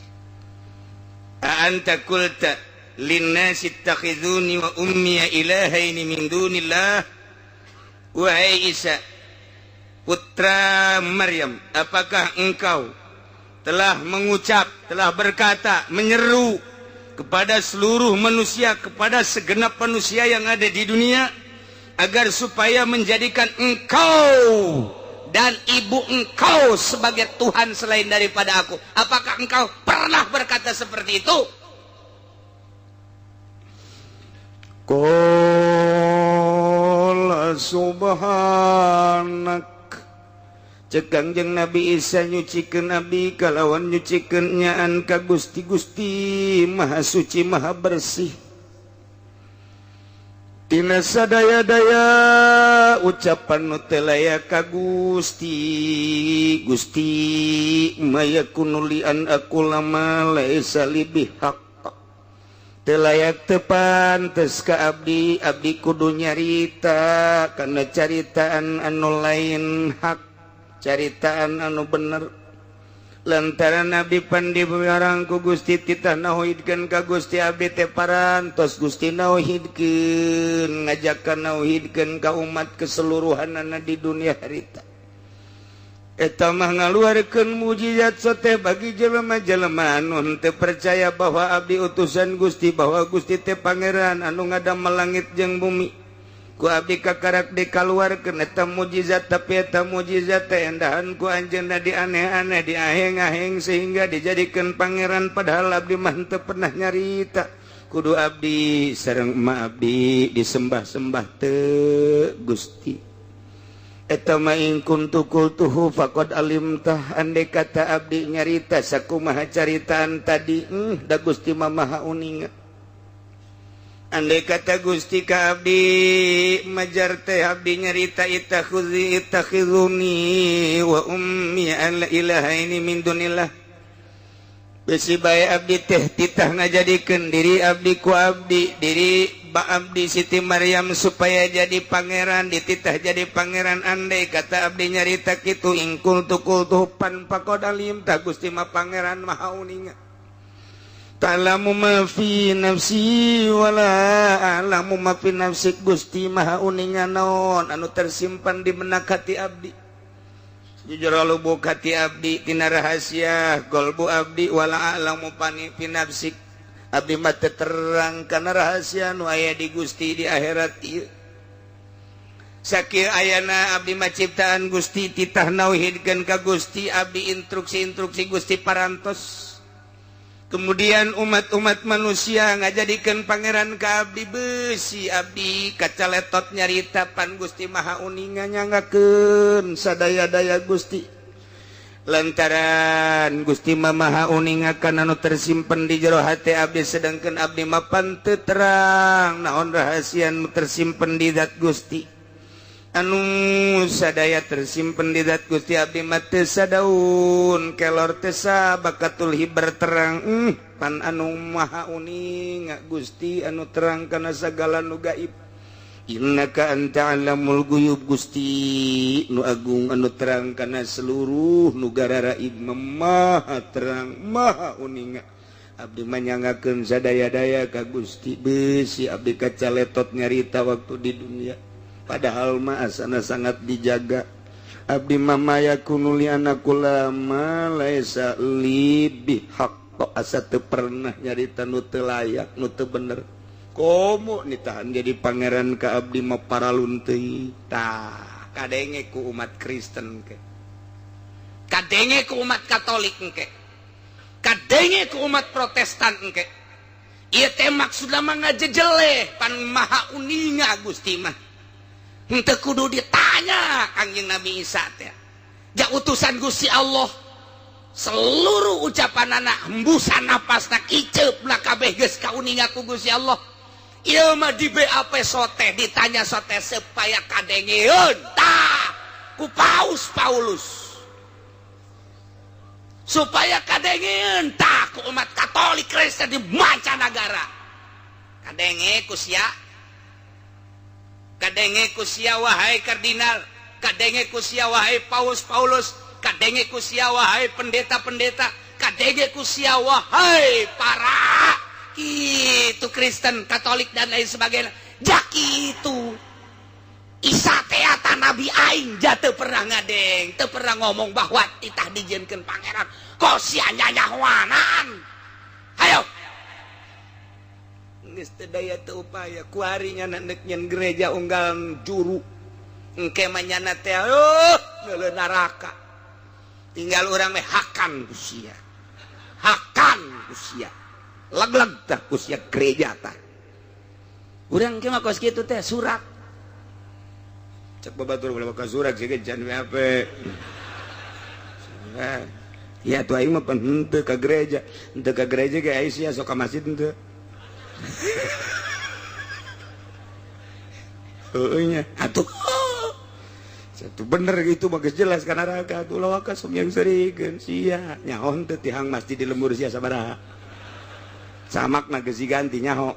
Anta qulta linnasi ittakhiduni wa ummi ilahaini min dunillah. Wahai Isa putra Maryam, apakah engkau telah mengucap, telah berkata, menyeru kepada seluruh manusia, kepada segenap manusia yang ada di dunia, agar supaya menjadikan engkau dan ibu engkau sebagai Tuhan selain daripada aku? Apakah engkau pernah berkata seperti itu? Qala subhanak. Cek Kangjeng Nabi Isa, nyucikeun abdi kalawan nyucikeun nyaan ka Gusti. Gusti Maha Suci, Maha Bersih tina sadaya-daya ucapan nu teu layak ka Gusti. Gusti, ma yakunu li an aqula ma laisa li bihaq, teu layak, teu pantes ka abdi, abdi kudu nyarita kana caritaan anu lain hak, caritaan anu bener, lantaran abdi pan dipiwarang ku Gusti titah nauhidkeun ka Gusti. Abdi teh parantos Gusti nauhidkeun, ngajakan nauhidkeun ka umat keseluruhanana di dunia harita. Eta mah ngaluarkeun mujizat sote bagi jelema-jelema anu henteu percaya bahwa abdi utusan Gusti, bahwa Gusti teh pangeran anu ngadamel langit jeung bumi. Ku abdi kakarak dikaluarkeun eta mujizat, tapi eta mujizat teh endahan ku anjeunna di aneh-aneh, di aheng-aheng, sehingga dijadikeun pangeran, padahal abdi mah henteu pernah nyarita kudu abdi sareng emak abdi disembah-sembah teu Gusti. Eta mah in kuntu qultuhu faqad alimtah, andai kata abdi nyarita sakumaha caritaan tadi, da Gusti mah Maha uninga. Andai kata Gusti ka abdi majar teh abdi nyarita ittakhidzi ittakhiduni wa ummi alla ilaha ini min dunillah, besi bae abdi teh titah ngajadikeun diri abdi ku abdi diri ba abdi Siti Maryam supaya jadi pangeran, dititah jadi pangeran. Andai kata abdi nyarita kitu, in qultu qultuhu pan faqad alimta, Gusti mah pangeran maha uninga. Ta'lamu ma fi nafsi wala a'lamu ma fi nafsik, Gusti maha uninga naon anu tersimpan di benak hati abdi, jujur lubuk hati abdi, tina rahasia golbu abdi. Wala a'lamu pani fi nafsik, abdi mah teu terang kana rahasia nu aya di Gusti di akhirat ieu. Sakir ayana abdi mah ciptaan Gusti, titah nauhidkeun ka Gusti abdi, instruksi-instruksi Gusti parantos. Kemudian umat-umat manusia ngajadikeun pangeran ka abdi, besi abdi kaca letot nyarita, pan Gusti maha uninga, nyanggakeun sadaya-daya Gusti, lantaran Gusti mah maha uninga kana anu tersimpen di jero hati abdi, sedangkan abdi mah pan teu terang naon rahasia nu tersimpen di zat Gusti. Anu sadaya tersimpen di zat Gusti, abdi mah teu sadaun kelor teu bakatul hiber terang. Pan anu maha uninga Gusti, anu terang kana sagala nu gaib. Innaka anta alamul guyub, Gusti nu agung anu terang kana seluruh nu gararaib, maha terang, maha uninga. Abdi manyanggakeun sadaya-daya ka Gusti, besi abdi kaca letot nyarita waktu di dunia, padahal mah asana sangat dijaga. Abdi mah ma yakunu li an aqula ma laisa li bihaq, asa teu pernah nyarita nu teu layak, nu teu bener. Komo nitahan jadi pangeran ka abdi mah paralun teuing. Tah, kadenge ku umat Kristen ke, kadenge ku umat Katolik engke, kadenge ku umat Protestan engke. Ieu teh maksudna mah ngajejeleh, pan maha uninga Gusti mah, henteu kudu ditanya. Kangjeng Nabi Isa teh ja utusan Gusti Allah, seluruh ucapan anak, hembusan napasna, kicep lah, kabeh geus kauninga ku Gusti Allah. Ieu mah di BAP sote, ditanya sote supaya kadengeun tah ku Paus Paulus, supaya kadengeun tah ku umat Katolik Kristen di mancanagara, kadenge ku sia, kadenge ku sia wahai kardinal, kadenge ku sia wahai Paus Paulus, kadenge ku sia wahai pendeta-pendeta, kadenge ku sia wahai para itu Kristen, Katolik, dan lain sebagainya. Jak itu Isa teata nabi aing, jatuh pernah ngadeng, teu pernah ngomong bahwa titah dijieunkeun pangeran. Kok sia nyanyahoanan? Hayo geus teu daya teu upaya. Kuari nyana neuk nyen gereja unggal juru, engke mah nyana teh oh neuleuh neraka. Tinggal urang meh hakan ku sia, hakan ku sia, leg-leg tah ku sia gereja tah. Urang ke mah kos kitu teh surat cek babatur ulah ka surat sih can WAP. Ya tuh, aing mah pan henteu ka gereja, henteu ka gereja ge aya sia sok ka masjid henteu. Heueuh nya atuh. Satu bener gitu bagus jelas kana neraka atuh, ulah waka sok yang serikeun sia. Nyaho henteu tihang masjid di lembur sia sabaraha? Samakna geus diganti nyaho.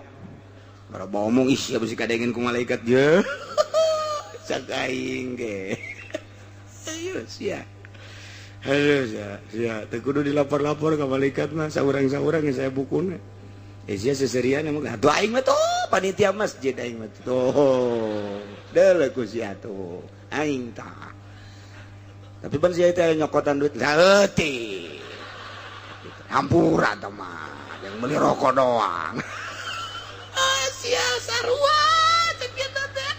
Bara bomong ih sia bisi kadengen ku malaikat je. Cak aing ge. Ayo sia. Aduh sia, sia teu kudu dilapor-lapor ka malaikat mah, saurang-saurang saya bukuna. Eh sia seserian emang atuh aing mah tuh panitia masjid aing mah tuh. Deuleu ku sia tuh. Aing tah. Tapi ban sia teh nyokotan duit leutik. Hampura tah mah, yang beli rokok doang. Ah sia sarua cek kitu teh.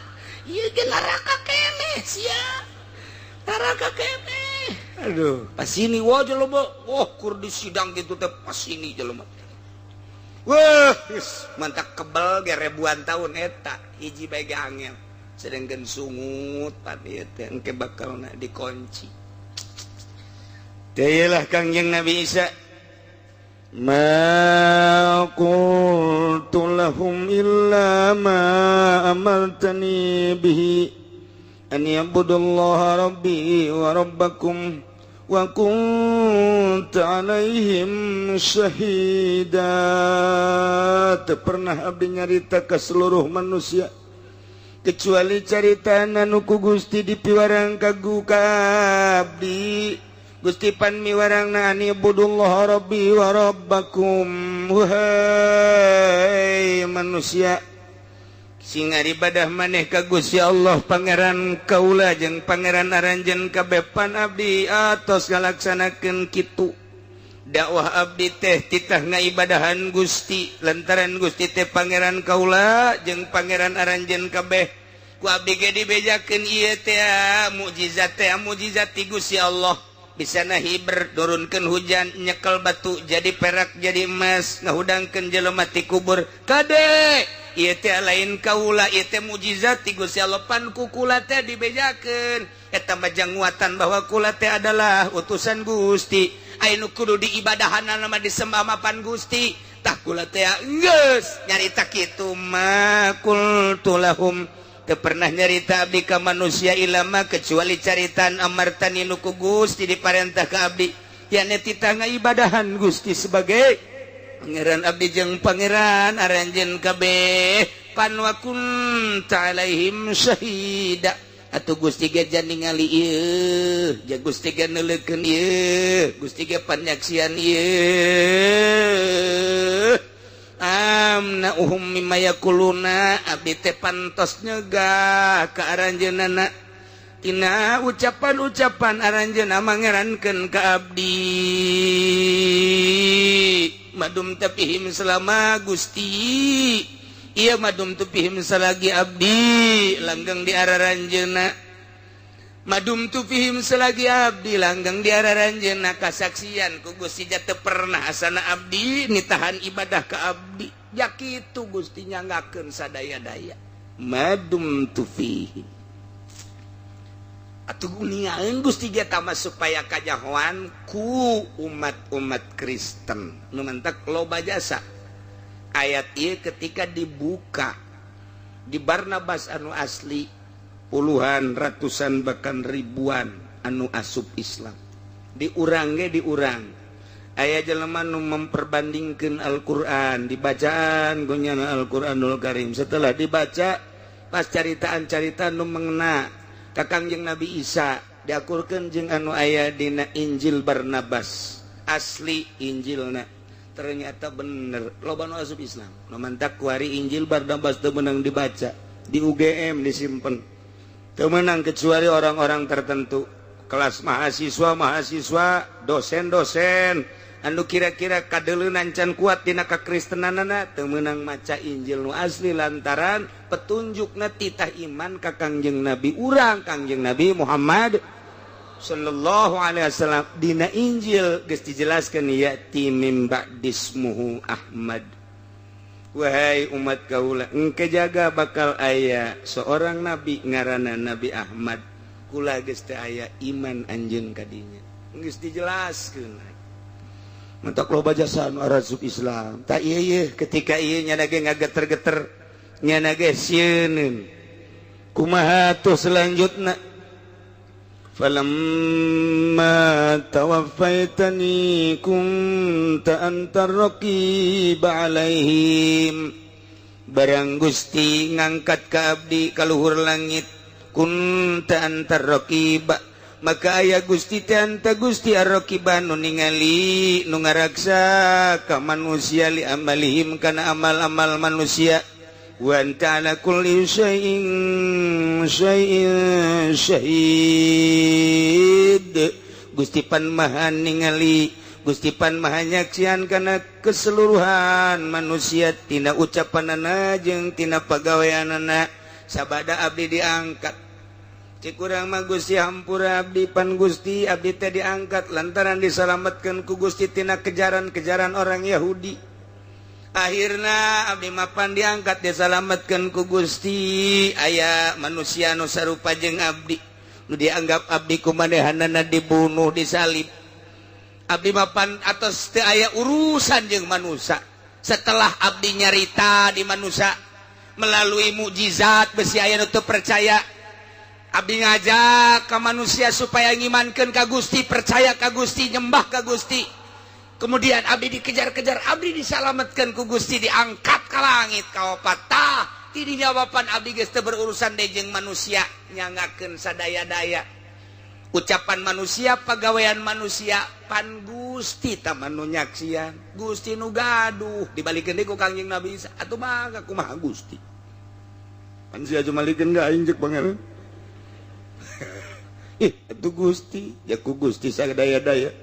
Ieu ge neraka keneh sia. Neraka keneh. Aduh, pas ini wah jelema, wah kur di sidang gitu teh pas ini jelema. Wah, mantak kebel ge ribuan tahun eta hiji bae ge angel. Sedangkan sungut pan ieu teh engke bakalna dikunci. Teh lah Kangjeng Nabi Isa. Ma qultu lahum illa ma amartani bihi an ya'budullaha rabbi wa rabbakum wa kuntu alaihim syahida. Teu pernah abdi nyarita ke seluruh manusia kecuali carita anu ku Gusti dipiwarang ka abdi. Gusti pan miwarangna an ibudullaha rabbi wa rabbakum. Wahai manusia, sing ibadah maneh ka Gusti Allah Pangeran kaula jeung Pangeran aranjeun kabeh. Pan abdi atos ngalaksanakeun kitu dakwah abdi teh, titah ngaibadahan Gusti lantaran Gusti teh Pangeran kaula jeung Pangeran aranjeun kabeh. Ku abdi ge dibejakeun ieu teh mukjizat teh, mukjizat ti Gusti Allah, bisa nahiber turunkan hujan, nyekel batu jadi perak, jadi emas, ngahudangkeun jelema ti kubur. Kade, ieu teh lain kaula, ieu teh mukjizat ti Gusti Allah. Pan ku kula teh dibejakeun eta mah nguatan bahwa kula teh adalah utusan Gusti. Aya nu kudu diibadahan mah, disembah mah pan Gusti. Tah, kula teh geus nyarita kitu. Ma qultu lahum, teu pernah nyarita abdi ka manusia, ilama kecuali caritan amartani nu ku Gusti diparentah ka abdi, yakni titah ngibadahan Gusti sebagai Pangeran abdi jeung Pangeran aranjeun kabeh. Pan wa kunta alaihim syahida. Atuh Gusti ge ningali ieu, ja Gusti ge neuleukeun ieu, Gusti ge panyaksian ieu. Amna'uhum mimma yaquluna, abdi teh pantos nyegah ka aranjeunana tina ucapan-ucapan aranjeunna mangerankeun ka abdi. Madumta fihim, selama Gusti iya, madumtu fihim, selagi abdi langgeng di araranjeunna. Madumtu fihim, selagi abdi langgeng di araranjeunna, kasaksian ku Gusti teu pernah asana abdi nitahan ibadah ka abdi. Ya kitu Gusti nyanggakeun sadaya-daya. Madumtu fihim. Atuh ningaeun Gusti ge tama supaya kajahoan ku umat-umat Kristen nu mantak loba jasa. Ayat ieu ketika dibuka di Barnabas anu asli, puluhan, ratusan, bahkan ribuan anu asup Islam. Diurang ge diurang aya jelema nu memperbandingkan Al-Qur'an, dibacaan gonyana Al-Qur'anul Karim. Setelah dibaca, pas caritaan-caritaan nu mengena ka Kangjeng Nabi Isa diakurkeun jeung anu aya dina Injil Barnabas asli Injilna, ternyata bener, loba nu asup Islam. Nu mantak kuari Injil Barnabas teu meunang dibaca di UGM, disimpen, teu meunang kecuali orang-orang tertentu, kelas mahasiswa mahasiswa, dosen-dosen anu kira-kira kadeleunan can kuat dina kakristenanana, teu meunang maca Injil nu asli lantaran petunjukna titah iman ka Kangjeng Nabi urang, Kangjeng Nabi Muhammad sallallahu alaihi wasallam. Dina Injil geus dijelaskeun, ya'ti mim ba'dismuhu Ahmad. Wahai umat kaula, engke jaga bakal aya seorang nabi ngaranna Nabi Ahmad. Kula geus teu aya, iman anjeun kadinya. Geus dijelaskeun. Mentok loba jasa anu arasup Islam. Tak ieu ieu ketika ieu nyana ge ngageter-geter, nyana ge sieun. Kumaha tuh selanjutna? Falamma tawaffaitani kunta antar raqib alaihim. Barang Gusti ngangkat ka abdi ka luhur langit, kunta antar raqib, maka aya Gusti teh, anta Gusti, ar-raqiba nu ningali, nu ngaraksa ka manusia, li amalihim kana amal-amal manusia, wa anta ala kulli syai'in syai'in syahid. Gusti pan maha ningali, Gusti pan maha nyaksian kana keseluruhan manusia tina ucapanana jeung tina pagaweanana sabada abdi diangkat. Cek urang mah, Gusti, hampura abdi. Pan Gusti, abdi teh diangkat lantaran disalamatkan ku Gusti tina kejaran-kejaran orang Yahudi. Akhirnya abdi mapan diangkat, disalamatkan ku Gusti. Aya manusia nu sarupa jeung abdi nu dianggap abdi kumanehanana dibunuh, disalib. Abdi mapan atos teu aya urusan jeung manusia. Setelah abdi nyarita di manusia melalui mukjizat besi aya nu teu percaya, abdi ngajak ke manusia supaya ngimankeun ka Gusti, percaya ka Gusti, nyembah ka Gusti. Kemudian abdi dikejar-kejar, abdi disalametkeun ku Gusti, diangkat ka langit ka opat. Tah, tidinya wapan abdi geus teu berurusan deui jeung manusia, nyangakeun sadaya-daya ucapan manusia, pagawean manusia, pan Gusti tah nu nyaksian, Gusti nu gaduh. Dibalikeun deui ku Kangjeng Nabi Isa, atuh mah kumaha Gusti? Pan sia jumalikeun ka aing jeung pangeran. Ih, atuh Gusti, ya ku Gusti sadaya-daya.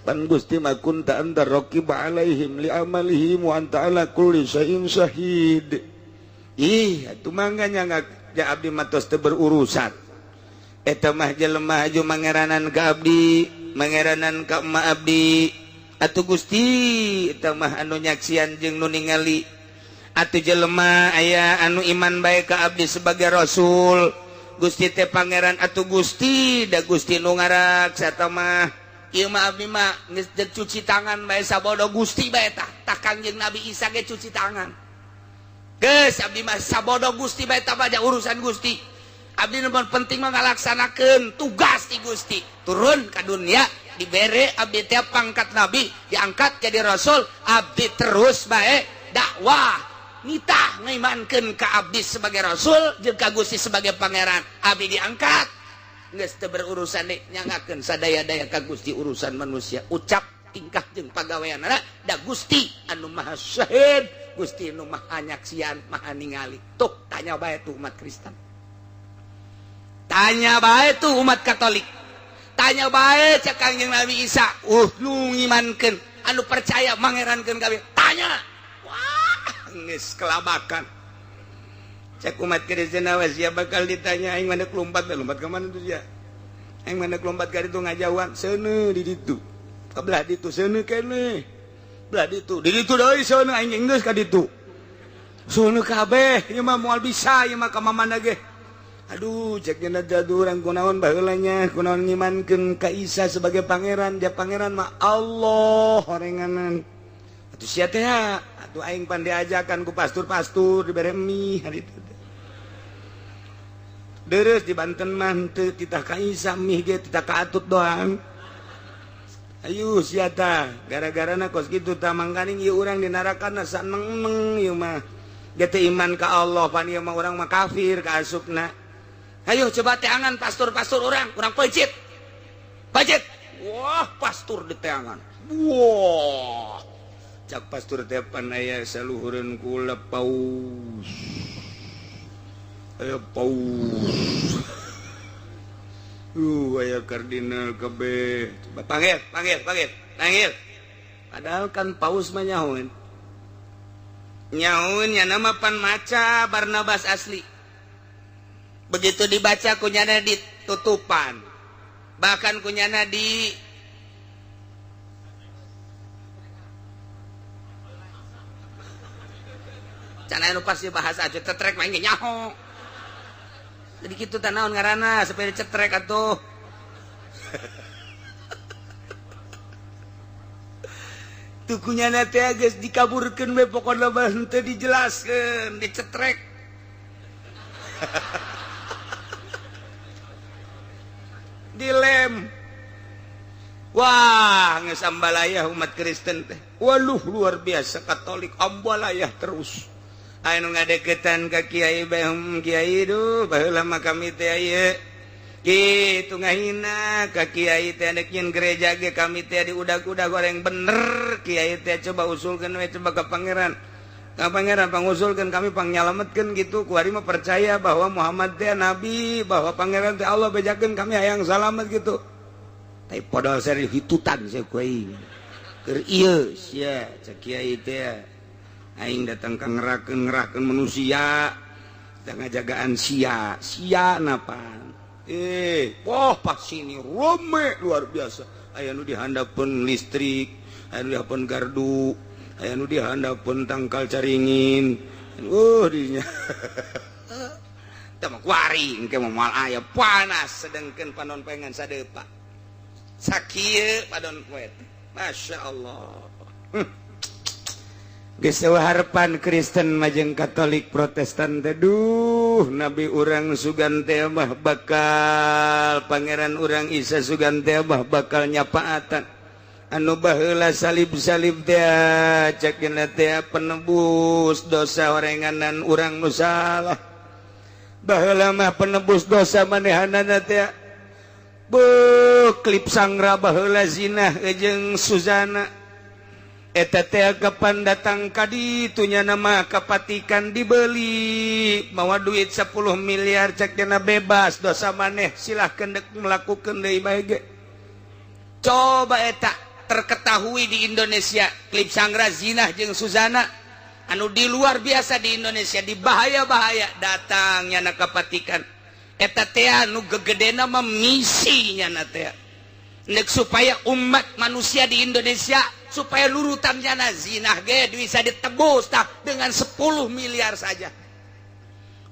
Pan Gusti mah kunta anta raqib alaihim li amalihim wa anta ala kulli syai'in syahid. Ih, atuh mangga nyangga ja abdi mah tos teu berurusan. Eta mah jelema aju mangeranan ka abdi, mangeranan ka emak abdi. Atuh Gusti eta mah anu nyaksian jeung nu ningali. Atuh jelema aya anu iman bae ka abdi sebagai rasul. Gusti teh pangeran, atuh Gusti da Gusti nu ngaraksa eta mah. Ieu mah abdi mah geus cuci tangan bae sabodo Gusti bae tah. Tah Kangjeng Nabi Isa ge cuci tangan. Geus abdi mah sabodo Gusti bae tah, baja urusan Gusti. Abdi nu penting mah ngalaksanakeun tugas ti Gusti. Turun ka dunia dibere abdi teh pangkat nabi, diangkat jadi rasul, abdi terus bae dakwah. Nitah ngaimankeun ka abdi sebagai rasul jeung ka Gusti sebagai pangeran. Abdi diangkat geus teu berurusan deui, nyangakeun sadaya-daya ka Gusti urusan manusia. Ucap tingkah jeung pagaweanana da Gusti anu maha syahid, Gusti anu maha nyaksian, maha ningali. Tuh tanya bae tuh umat Kristen. Tanya bae tuh umat Katolik. Tanya bae cek Kangjeng Nabi Isa. Nu ngimankeun, anu percaya mangerankeun kabeh. Tanya. Wah, geus kelabakan. Cek umat Kristen awas sia bakal ditanya, aing mana lompat, lompat ka mana tuh sia? Aing mana lompat ka ditu ngajauhan, seuneu di ditu. Ka belah ditu seuneu keneh. Belah ditu, di ditu deui seuneu, aing geus ka ditu. Seuneu kabeh, ieu mah moal bisa ieu mah ka mamana ge. Aduh, cek nya jadu urang kunaon baheula nya, kunaon ngimankeun ka Isa sebagai pangeran, dia pangeran mah Allah horenganan. Atuh sia teh atuh aing pan diajakan ku pastur-pastur dibere mie hari itu. Deres di Banten mah teu titah ka Isa mie ge titah ka Atut doang. Ayo sia tah, gara-garana kos kitu tah mangkaning ieu urang di narakana saneng-neng ieu mah. Ge teu iman ka Allah pan ieu mah urang mah kafir ka asupna. Ayo coba teangan pastur-pastur orang, urang peuncit. Peuncit. Wah, pastur di teangan. Wah. Cak pastur teh pan aya saluhureun kula paus. Aya paus. Aya kardinal kabeh. Coba panggil, panggil, panggil, panggil. Padahal kan paus mah nyahoeun. Nyahoeun nya nama pan maca Barnabas asli. Begitu dibaca kunyana ditutupan, bahkan kunyana di cana anu pasti bahasa aja cetrek mah ge nyaho. Jadi kitu tah naon ngaranna supaya dicetrek atuh. Tuh kunyana teh geus dikaburkeun we pokona mah henteu dijelaskeun, dicetrek. Dilem. Wah, geus ambalayah umat Kristen teh. Waluh luar biasa Katolik ambalayah terus. Aya nu ngadeukeutan ka kiai bae, kiai duh baheula mah kami teh ieu. Kitu ngahina ka kiai teh nek nyeun gereja ge kami teh diudag-udag goreng bener kiai teh coba usulkeun we coba ka pangeran. Ka pangeran pangusulkeun kami pangnyalametkeun gitu. Kuari mah percaya bahwa Muhammad teh nabi, bahwa pangeran teh Allah bejakeun kami hayang salamet gitu. Tapi podol seri hitutan sia ku aing. Keur ieu sia cek kiai teh aing datang ka ngerakeun manusia, teu ngajagaan sia, sia napan. Wah pas sini rame luar biasa. Aya nu dihandapeun listrik, aya nu dihandapeun gardu, aya nu dihandapeun tangkal caringin. Dinya. Teh mah kuari engke mah moal aya panas sedengkeun panon pengen sadepa. Sakieu padon poe. Masya Allah. Geus harapan Kristen majeng Katolik Protestan teh duh nabi urang sugan teh mah bakal pangeran urang Isa sugan teh mah bakal nyapaatan anu baheula salib-salib teh cek dina teh penebus dosa orenganan urang nu salah baheula mah penebus dosa manehanana teh beuh klip sangra baheula zinah jeung Suzana eta teh kapan datang ka ditunya nama kapatikan dibeli mawa duit 10 miliar cek dina bebas dosa maneh silahkan dek melakukan deui bae ge. Coba eta terketahui di Indonesia klip Sanggra zinah jeung Suzana anu di luar biasa di Indonesia di bahaya-bahaya datangnya na kapatikan eta teh anu gegedena mah misinya na teh nek supaya umat manusia di Indonesia supaya lurutannya na zinah ge bisa ditebus tah dengan 10 miliar saja.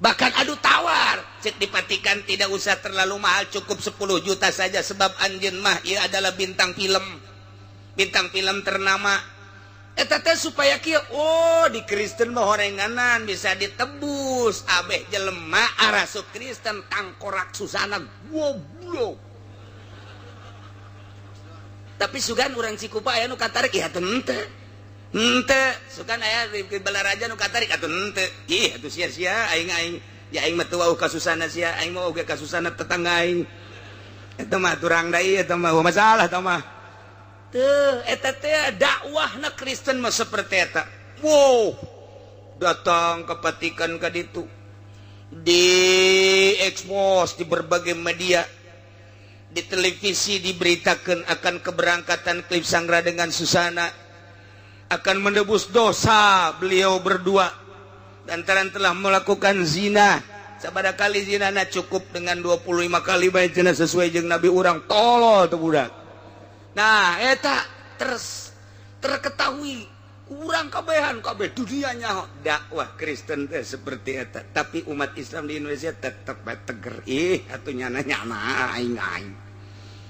Bahkan adu tawar cek dipatikan tidak usah terlalu mahal cukup 10 juta saja sebab anjeun mah ieu adalah bintang film ternama. Eta teh supaya kieu oh di Kristen mah horenganan bisa ditebus abeh jelema arasup Kristen tangkorak Susana goblok. Tapi sugan urang Cikupa aya nu katarik ieu atuh henteu. Henteu sugan aya di Balaraja nu katarik atuh henteu. Ih atuh sia-sia aing aing ya aing mah teu wauh ka Susana sia aing mah oge ka Susana tetangga aing. Eta mah turang deui eta mah masalah eta mah. Teu eta teh dakwahna Kristen mah seperti eta. Wow datang ke Vatikan ka ditu diekspos di berbagai media di televisi diberitakan akan keberangkatan Klip Sanggra dengan Susana akan menebus dosa beliau berdua lantaran telah melakukan zina. Sabada kali zina na cukup dengan 25 kali bae cenah sesuai jeung nabi urang tolol tuh budak. Nah eta terus terketahui kurang kabehan kabeh dunianya dakwah Kristen teh seperti eta tapi umat Islam di Indonesia tetep bae teger ih atuh nyana-nyana aing aing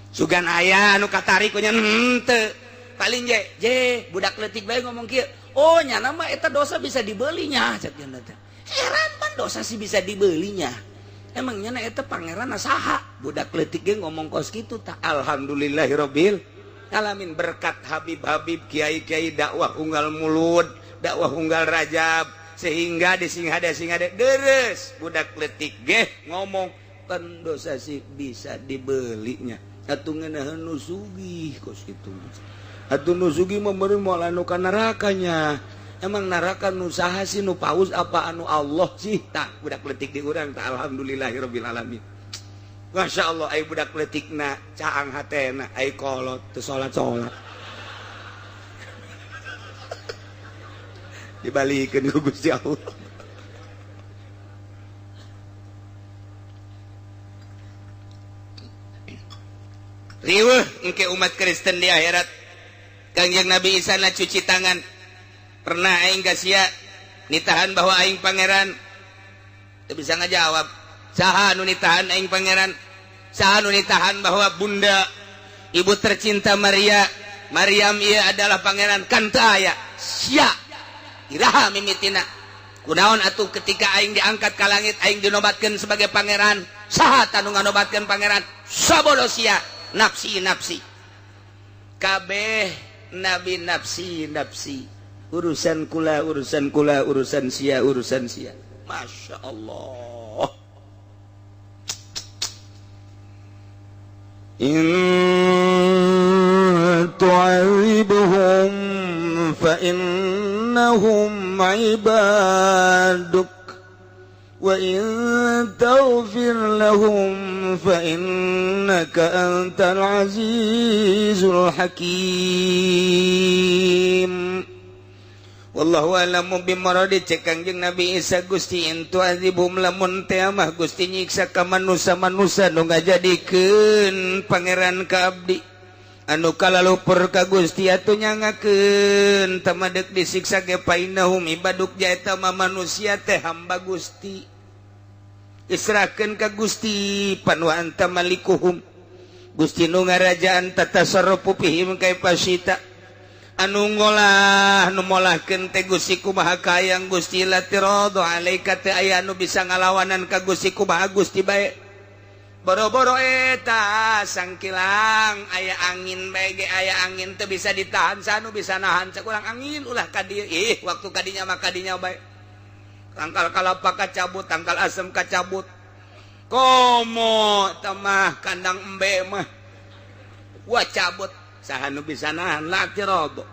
sugan aya anu katarik nya henteu paling je je budak leutik bae ngomong kieu oh nyana mah eta dosa bisa dibelinya cek nya teh heran pan dosa sih bisa dibelinya emang nyana eta pangeran saha budak leutik ge ngomong kos kitu tah alhamdulillahirabbil alamin berkat Habib-habib kiai-kiai dakwah unggal mulud dakwah unggal rajab sehingga dising-hade deres budak letik geh ngomong kan dosa sih bisa dibelinya atuh ngeunaheun nu sugih kos kitu atuh nu sugih mah meureun moal anu ka nerakanya emang neraka nu saha sih nu paus apa anu Allah sih tah budak letik di urang tah alhamdulillahirabbil alamin. Masya Allah ay budak letikna caang hatena ay kolot teu salat-salat dibalikeun ku Gusti Allah. Riweuh engke umat Kristen di akhirat Kangjeng Nabi Isa na cuci tangan pernah aing ka sia nitahan bahwa aing pangeran teu bisa ngajawab. Saha nu nitahan aing pangeran saha nu nitahan bahwa bunda ibu tercinta Maria Maryam ieu adalah pangeran kan teu aya sia iraha mimitina kunaon atuh ketika aing diangkat ka langit aing dinobatkeun sebagai pangeran saha tanu nganobatkeun pangeran sabodo sia nafsi nafsi kabeh nabi nafsi nafsi urusan kula urusan kula urusan sia Masya Allah. In tu'adzibhum fa innahum ibaduk wa in taghfir lahum fa innaka antal azizul hakim. Wallahu a'lamu bimuradi cek Kangjeng Nabi Isa Gusti in tu'adzibhum lamun teh mah Gusti nyiksa ka manusa-manusa nu ngajadikeun pangeran ka abdi anu kalalupur ka Gusti atuh nyangakeun tamadek disiksa ge painahum ibaduk jaeta mah manusia teh hamba Gusti israkeun ka Gusti pan wa anta malikuhum Gusti nu ngarajaan tatasarrufu fihim kaifa syita anu ngolah nu molahkeun teh Gusti kumaha kayang Gusti la tiradu alaika teh aya anu bisa ngalawanan ka Gusti kumaha Gusti bae. Boro-boro eta sangkilang aya angin bae ge, aya angin teu bisa ditahan, sanu bisa nahan cek urang angin ulah ka dieu, ih waktu kadinya mah kadinya bae, tangkal kalapa kacabut, tangkal asem kacabut, komo tamah kandang embe mah wah cabut, saha nu bisa nahan? La tiradu.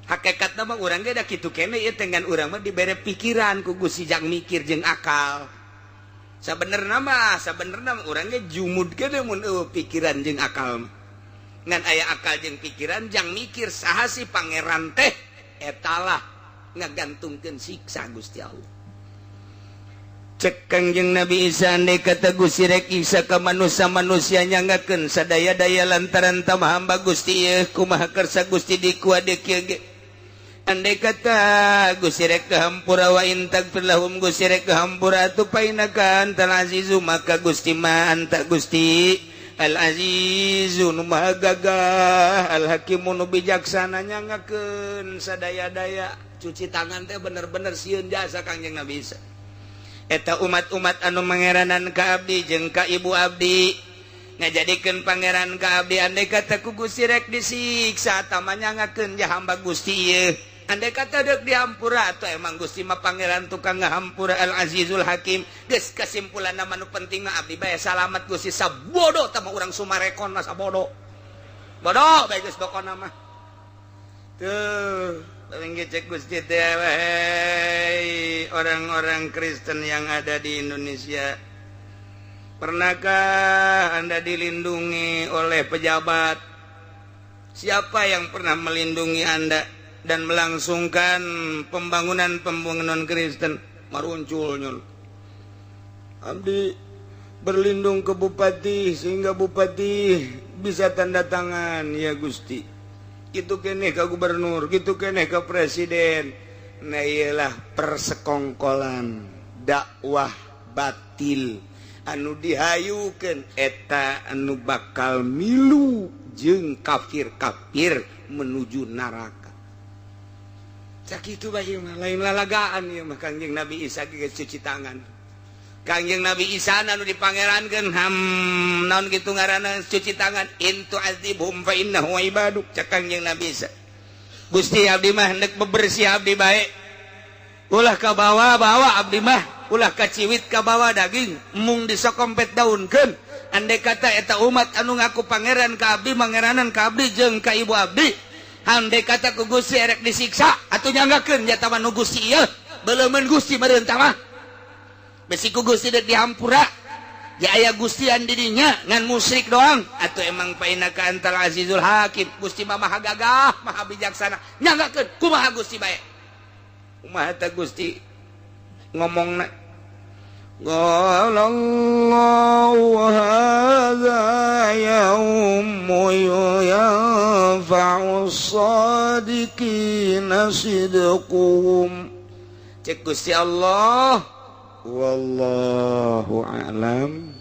Hakikatna mah urang ge da kitu keneh ieu, dengan urang mah dibere pikiran ku Gusti jang mikir jeung akal. Sabenerna mah, sabenerna mah urang ge jumud keneh mun eueuh pikiran jeung akal mah. Ngan aya akal jeung pikiran jang mikir saha sih pangeran teh, etalah ngagantungkeun siksa Gusti Allah. Cek Kangjeng Nabi Isa, andai kata Gusti rek Isa ka manusia, manusia nyanggakeun sadaya-daya lantaran tamah hamba Gusti ieu, kumaha kersa Gusti dikuade kieu ge. Andai kata Gusti rek hampura, wa in tagfir lahum, Gusti rek hampura atuh, fa innaka antal azizu, maka Gusti ma anta Gusti al azizu nu maha gagah, al hakimu nu bijaksana, nyanggakeun sadaya-daya. Cuci tangan teh bener-bener sieun jasa Kangjeng Nabi Isa. Eta umat-umat anu mangeranan ka abdi jeung ka ibu abdi, ngajadikeun pangeran ka abdi, andai kata ku Gusti rek disiksa tama nyangakeun ja hamba Gusti ieu. Andai kata deuk dihampura atau emang Gusti mah pangeran tukang ngahampura, Al Azizul Hakim. Geus, kesimpulan mah nu penting mah abdi bae salamat Gusti. Sabodo tama urang Sumarekon mah, sabodo bodoh bae geus pokona mah. Tuh paling cek Gusti teh, orang-orang Kristen yang ada di Indonesia, pernahkah Anda dilindungi oleh pejabat? Siapa yang pernah melindungi Anda dan melangsungkan pembangunan-pembangunan Kristen? Maruncul nyun. Abdi berlindung ke bupati sehingga bupati bisa tanda tangan ya Gusti. Gitu keneh ke gubernur, gitu keneh ke presiden. Nah, iyalah persekongkolan dakwah batil anu dihayukeun eta anu bakal milu jeung kafir-kafir menuju neraka. Sakitu bae mah, lain lalagaan ieu mah. Kangjeng Nabi Isa geus cuci tangan. Kangjeng Nabi Isa anu dipangerankeun ham naon kitu ngaranna cuci tangan, in tu'adzibhum fa innahu ibaduk. Cek Kangjeng Nabi Isa, Gusti, abdi mah hendak bebersih abdi bae, ulah ka bawa-bawa abdi mah, ulah kaciwit ka bawa daging mung disokompet daunkeun. Andai kata eta umat anu ngaku pangeran ka abdi, mangeranan ka abdi jeung ka ibu abdi, andai kata ku Gusti erek disiksa atuh nyanggakeun jata mah nu Gusti ieu beleumeun Gusti meureun tah mah besi ku Gusti dek dihampura ya aya Gustian didinya ngan musyrik doang atau emang fa innaka antal azizul hakim, Gusti mah maha gagah maha bijaksana, nyanggakeun kumaha Gusti bae, kumaha ta Gusti ngomongna. قال الله هذا يوم ينفع الصادقين صدقهم. Cek Gusti Allah, wallahu a'lam.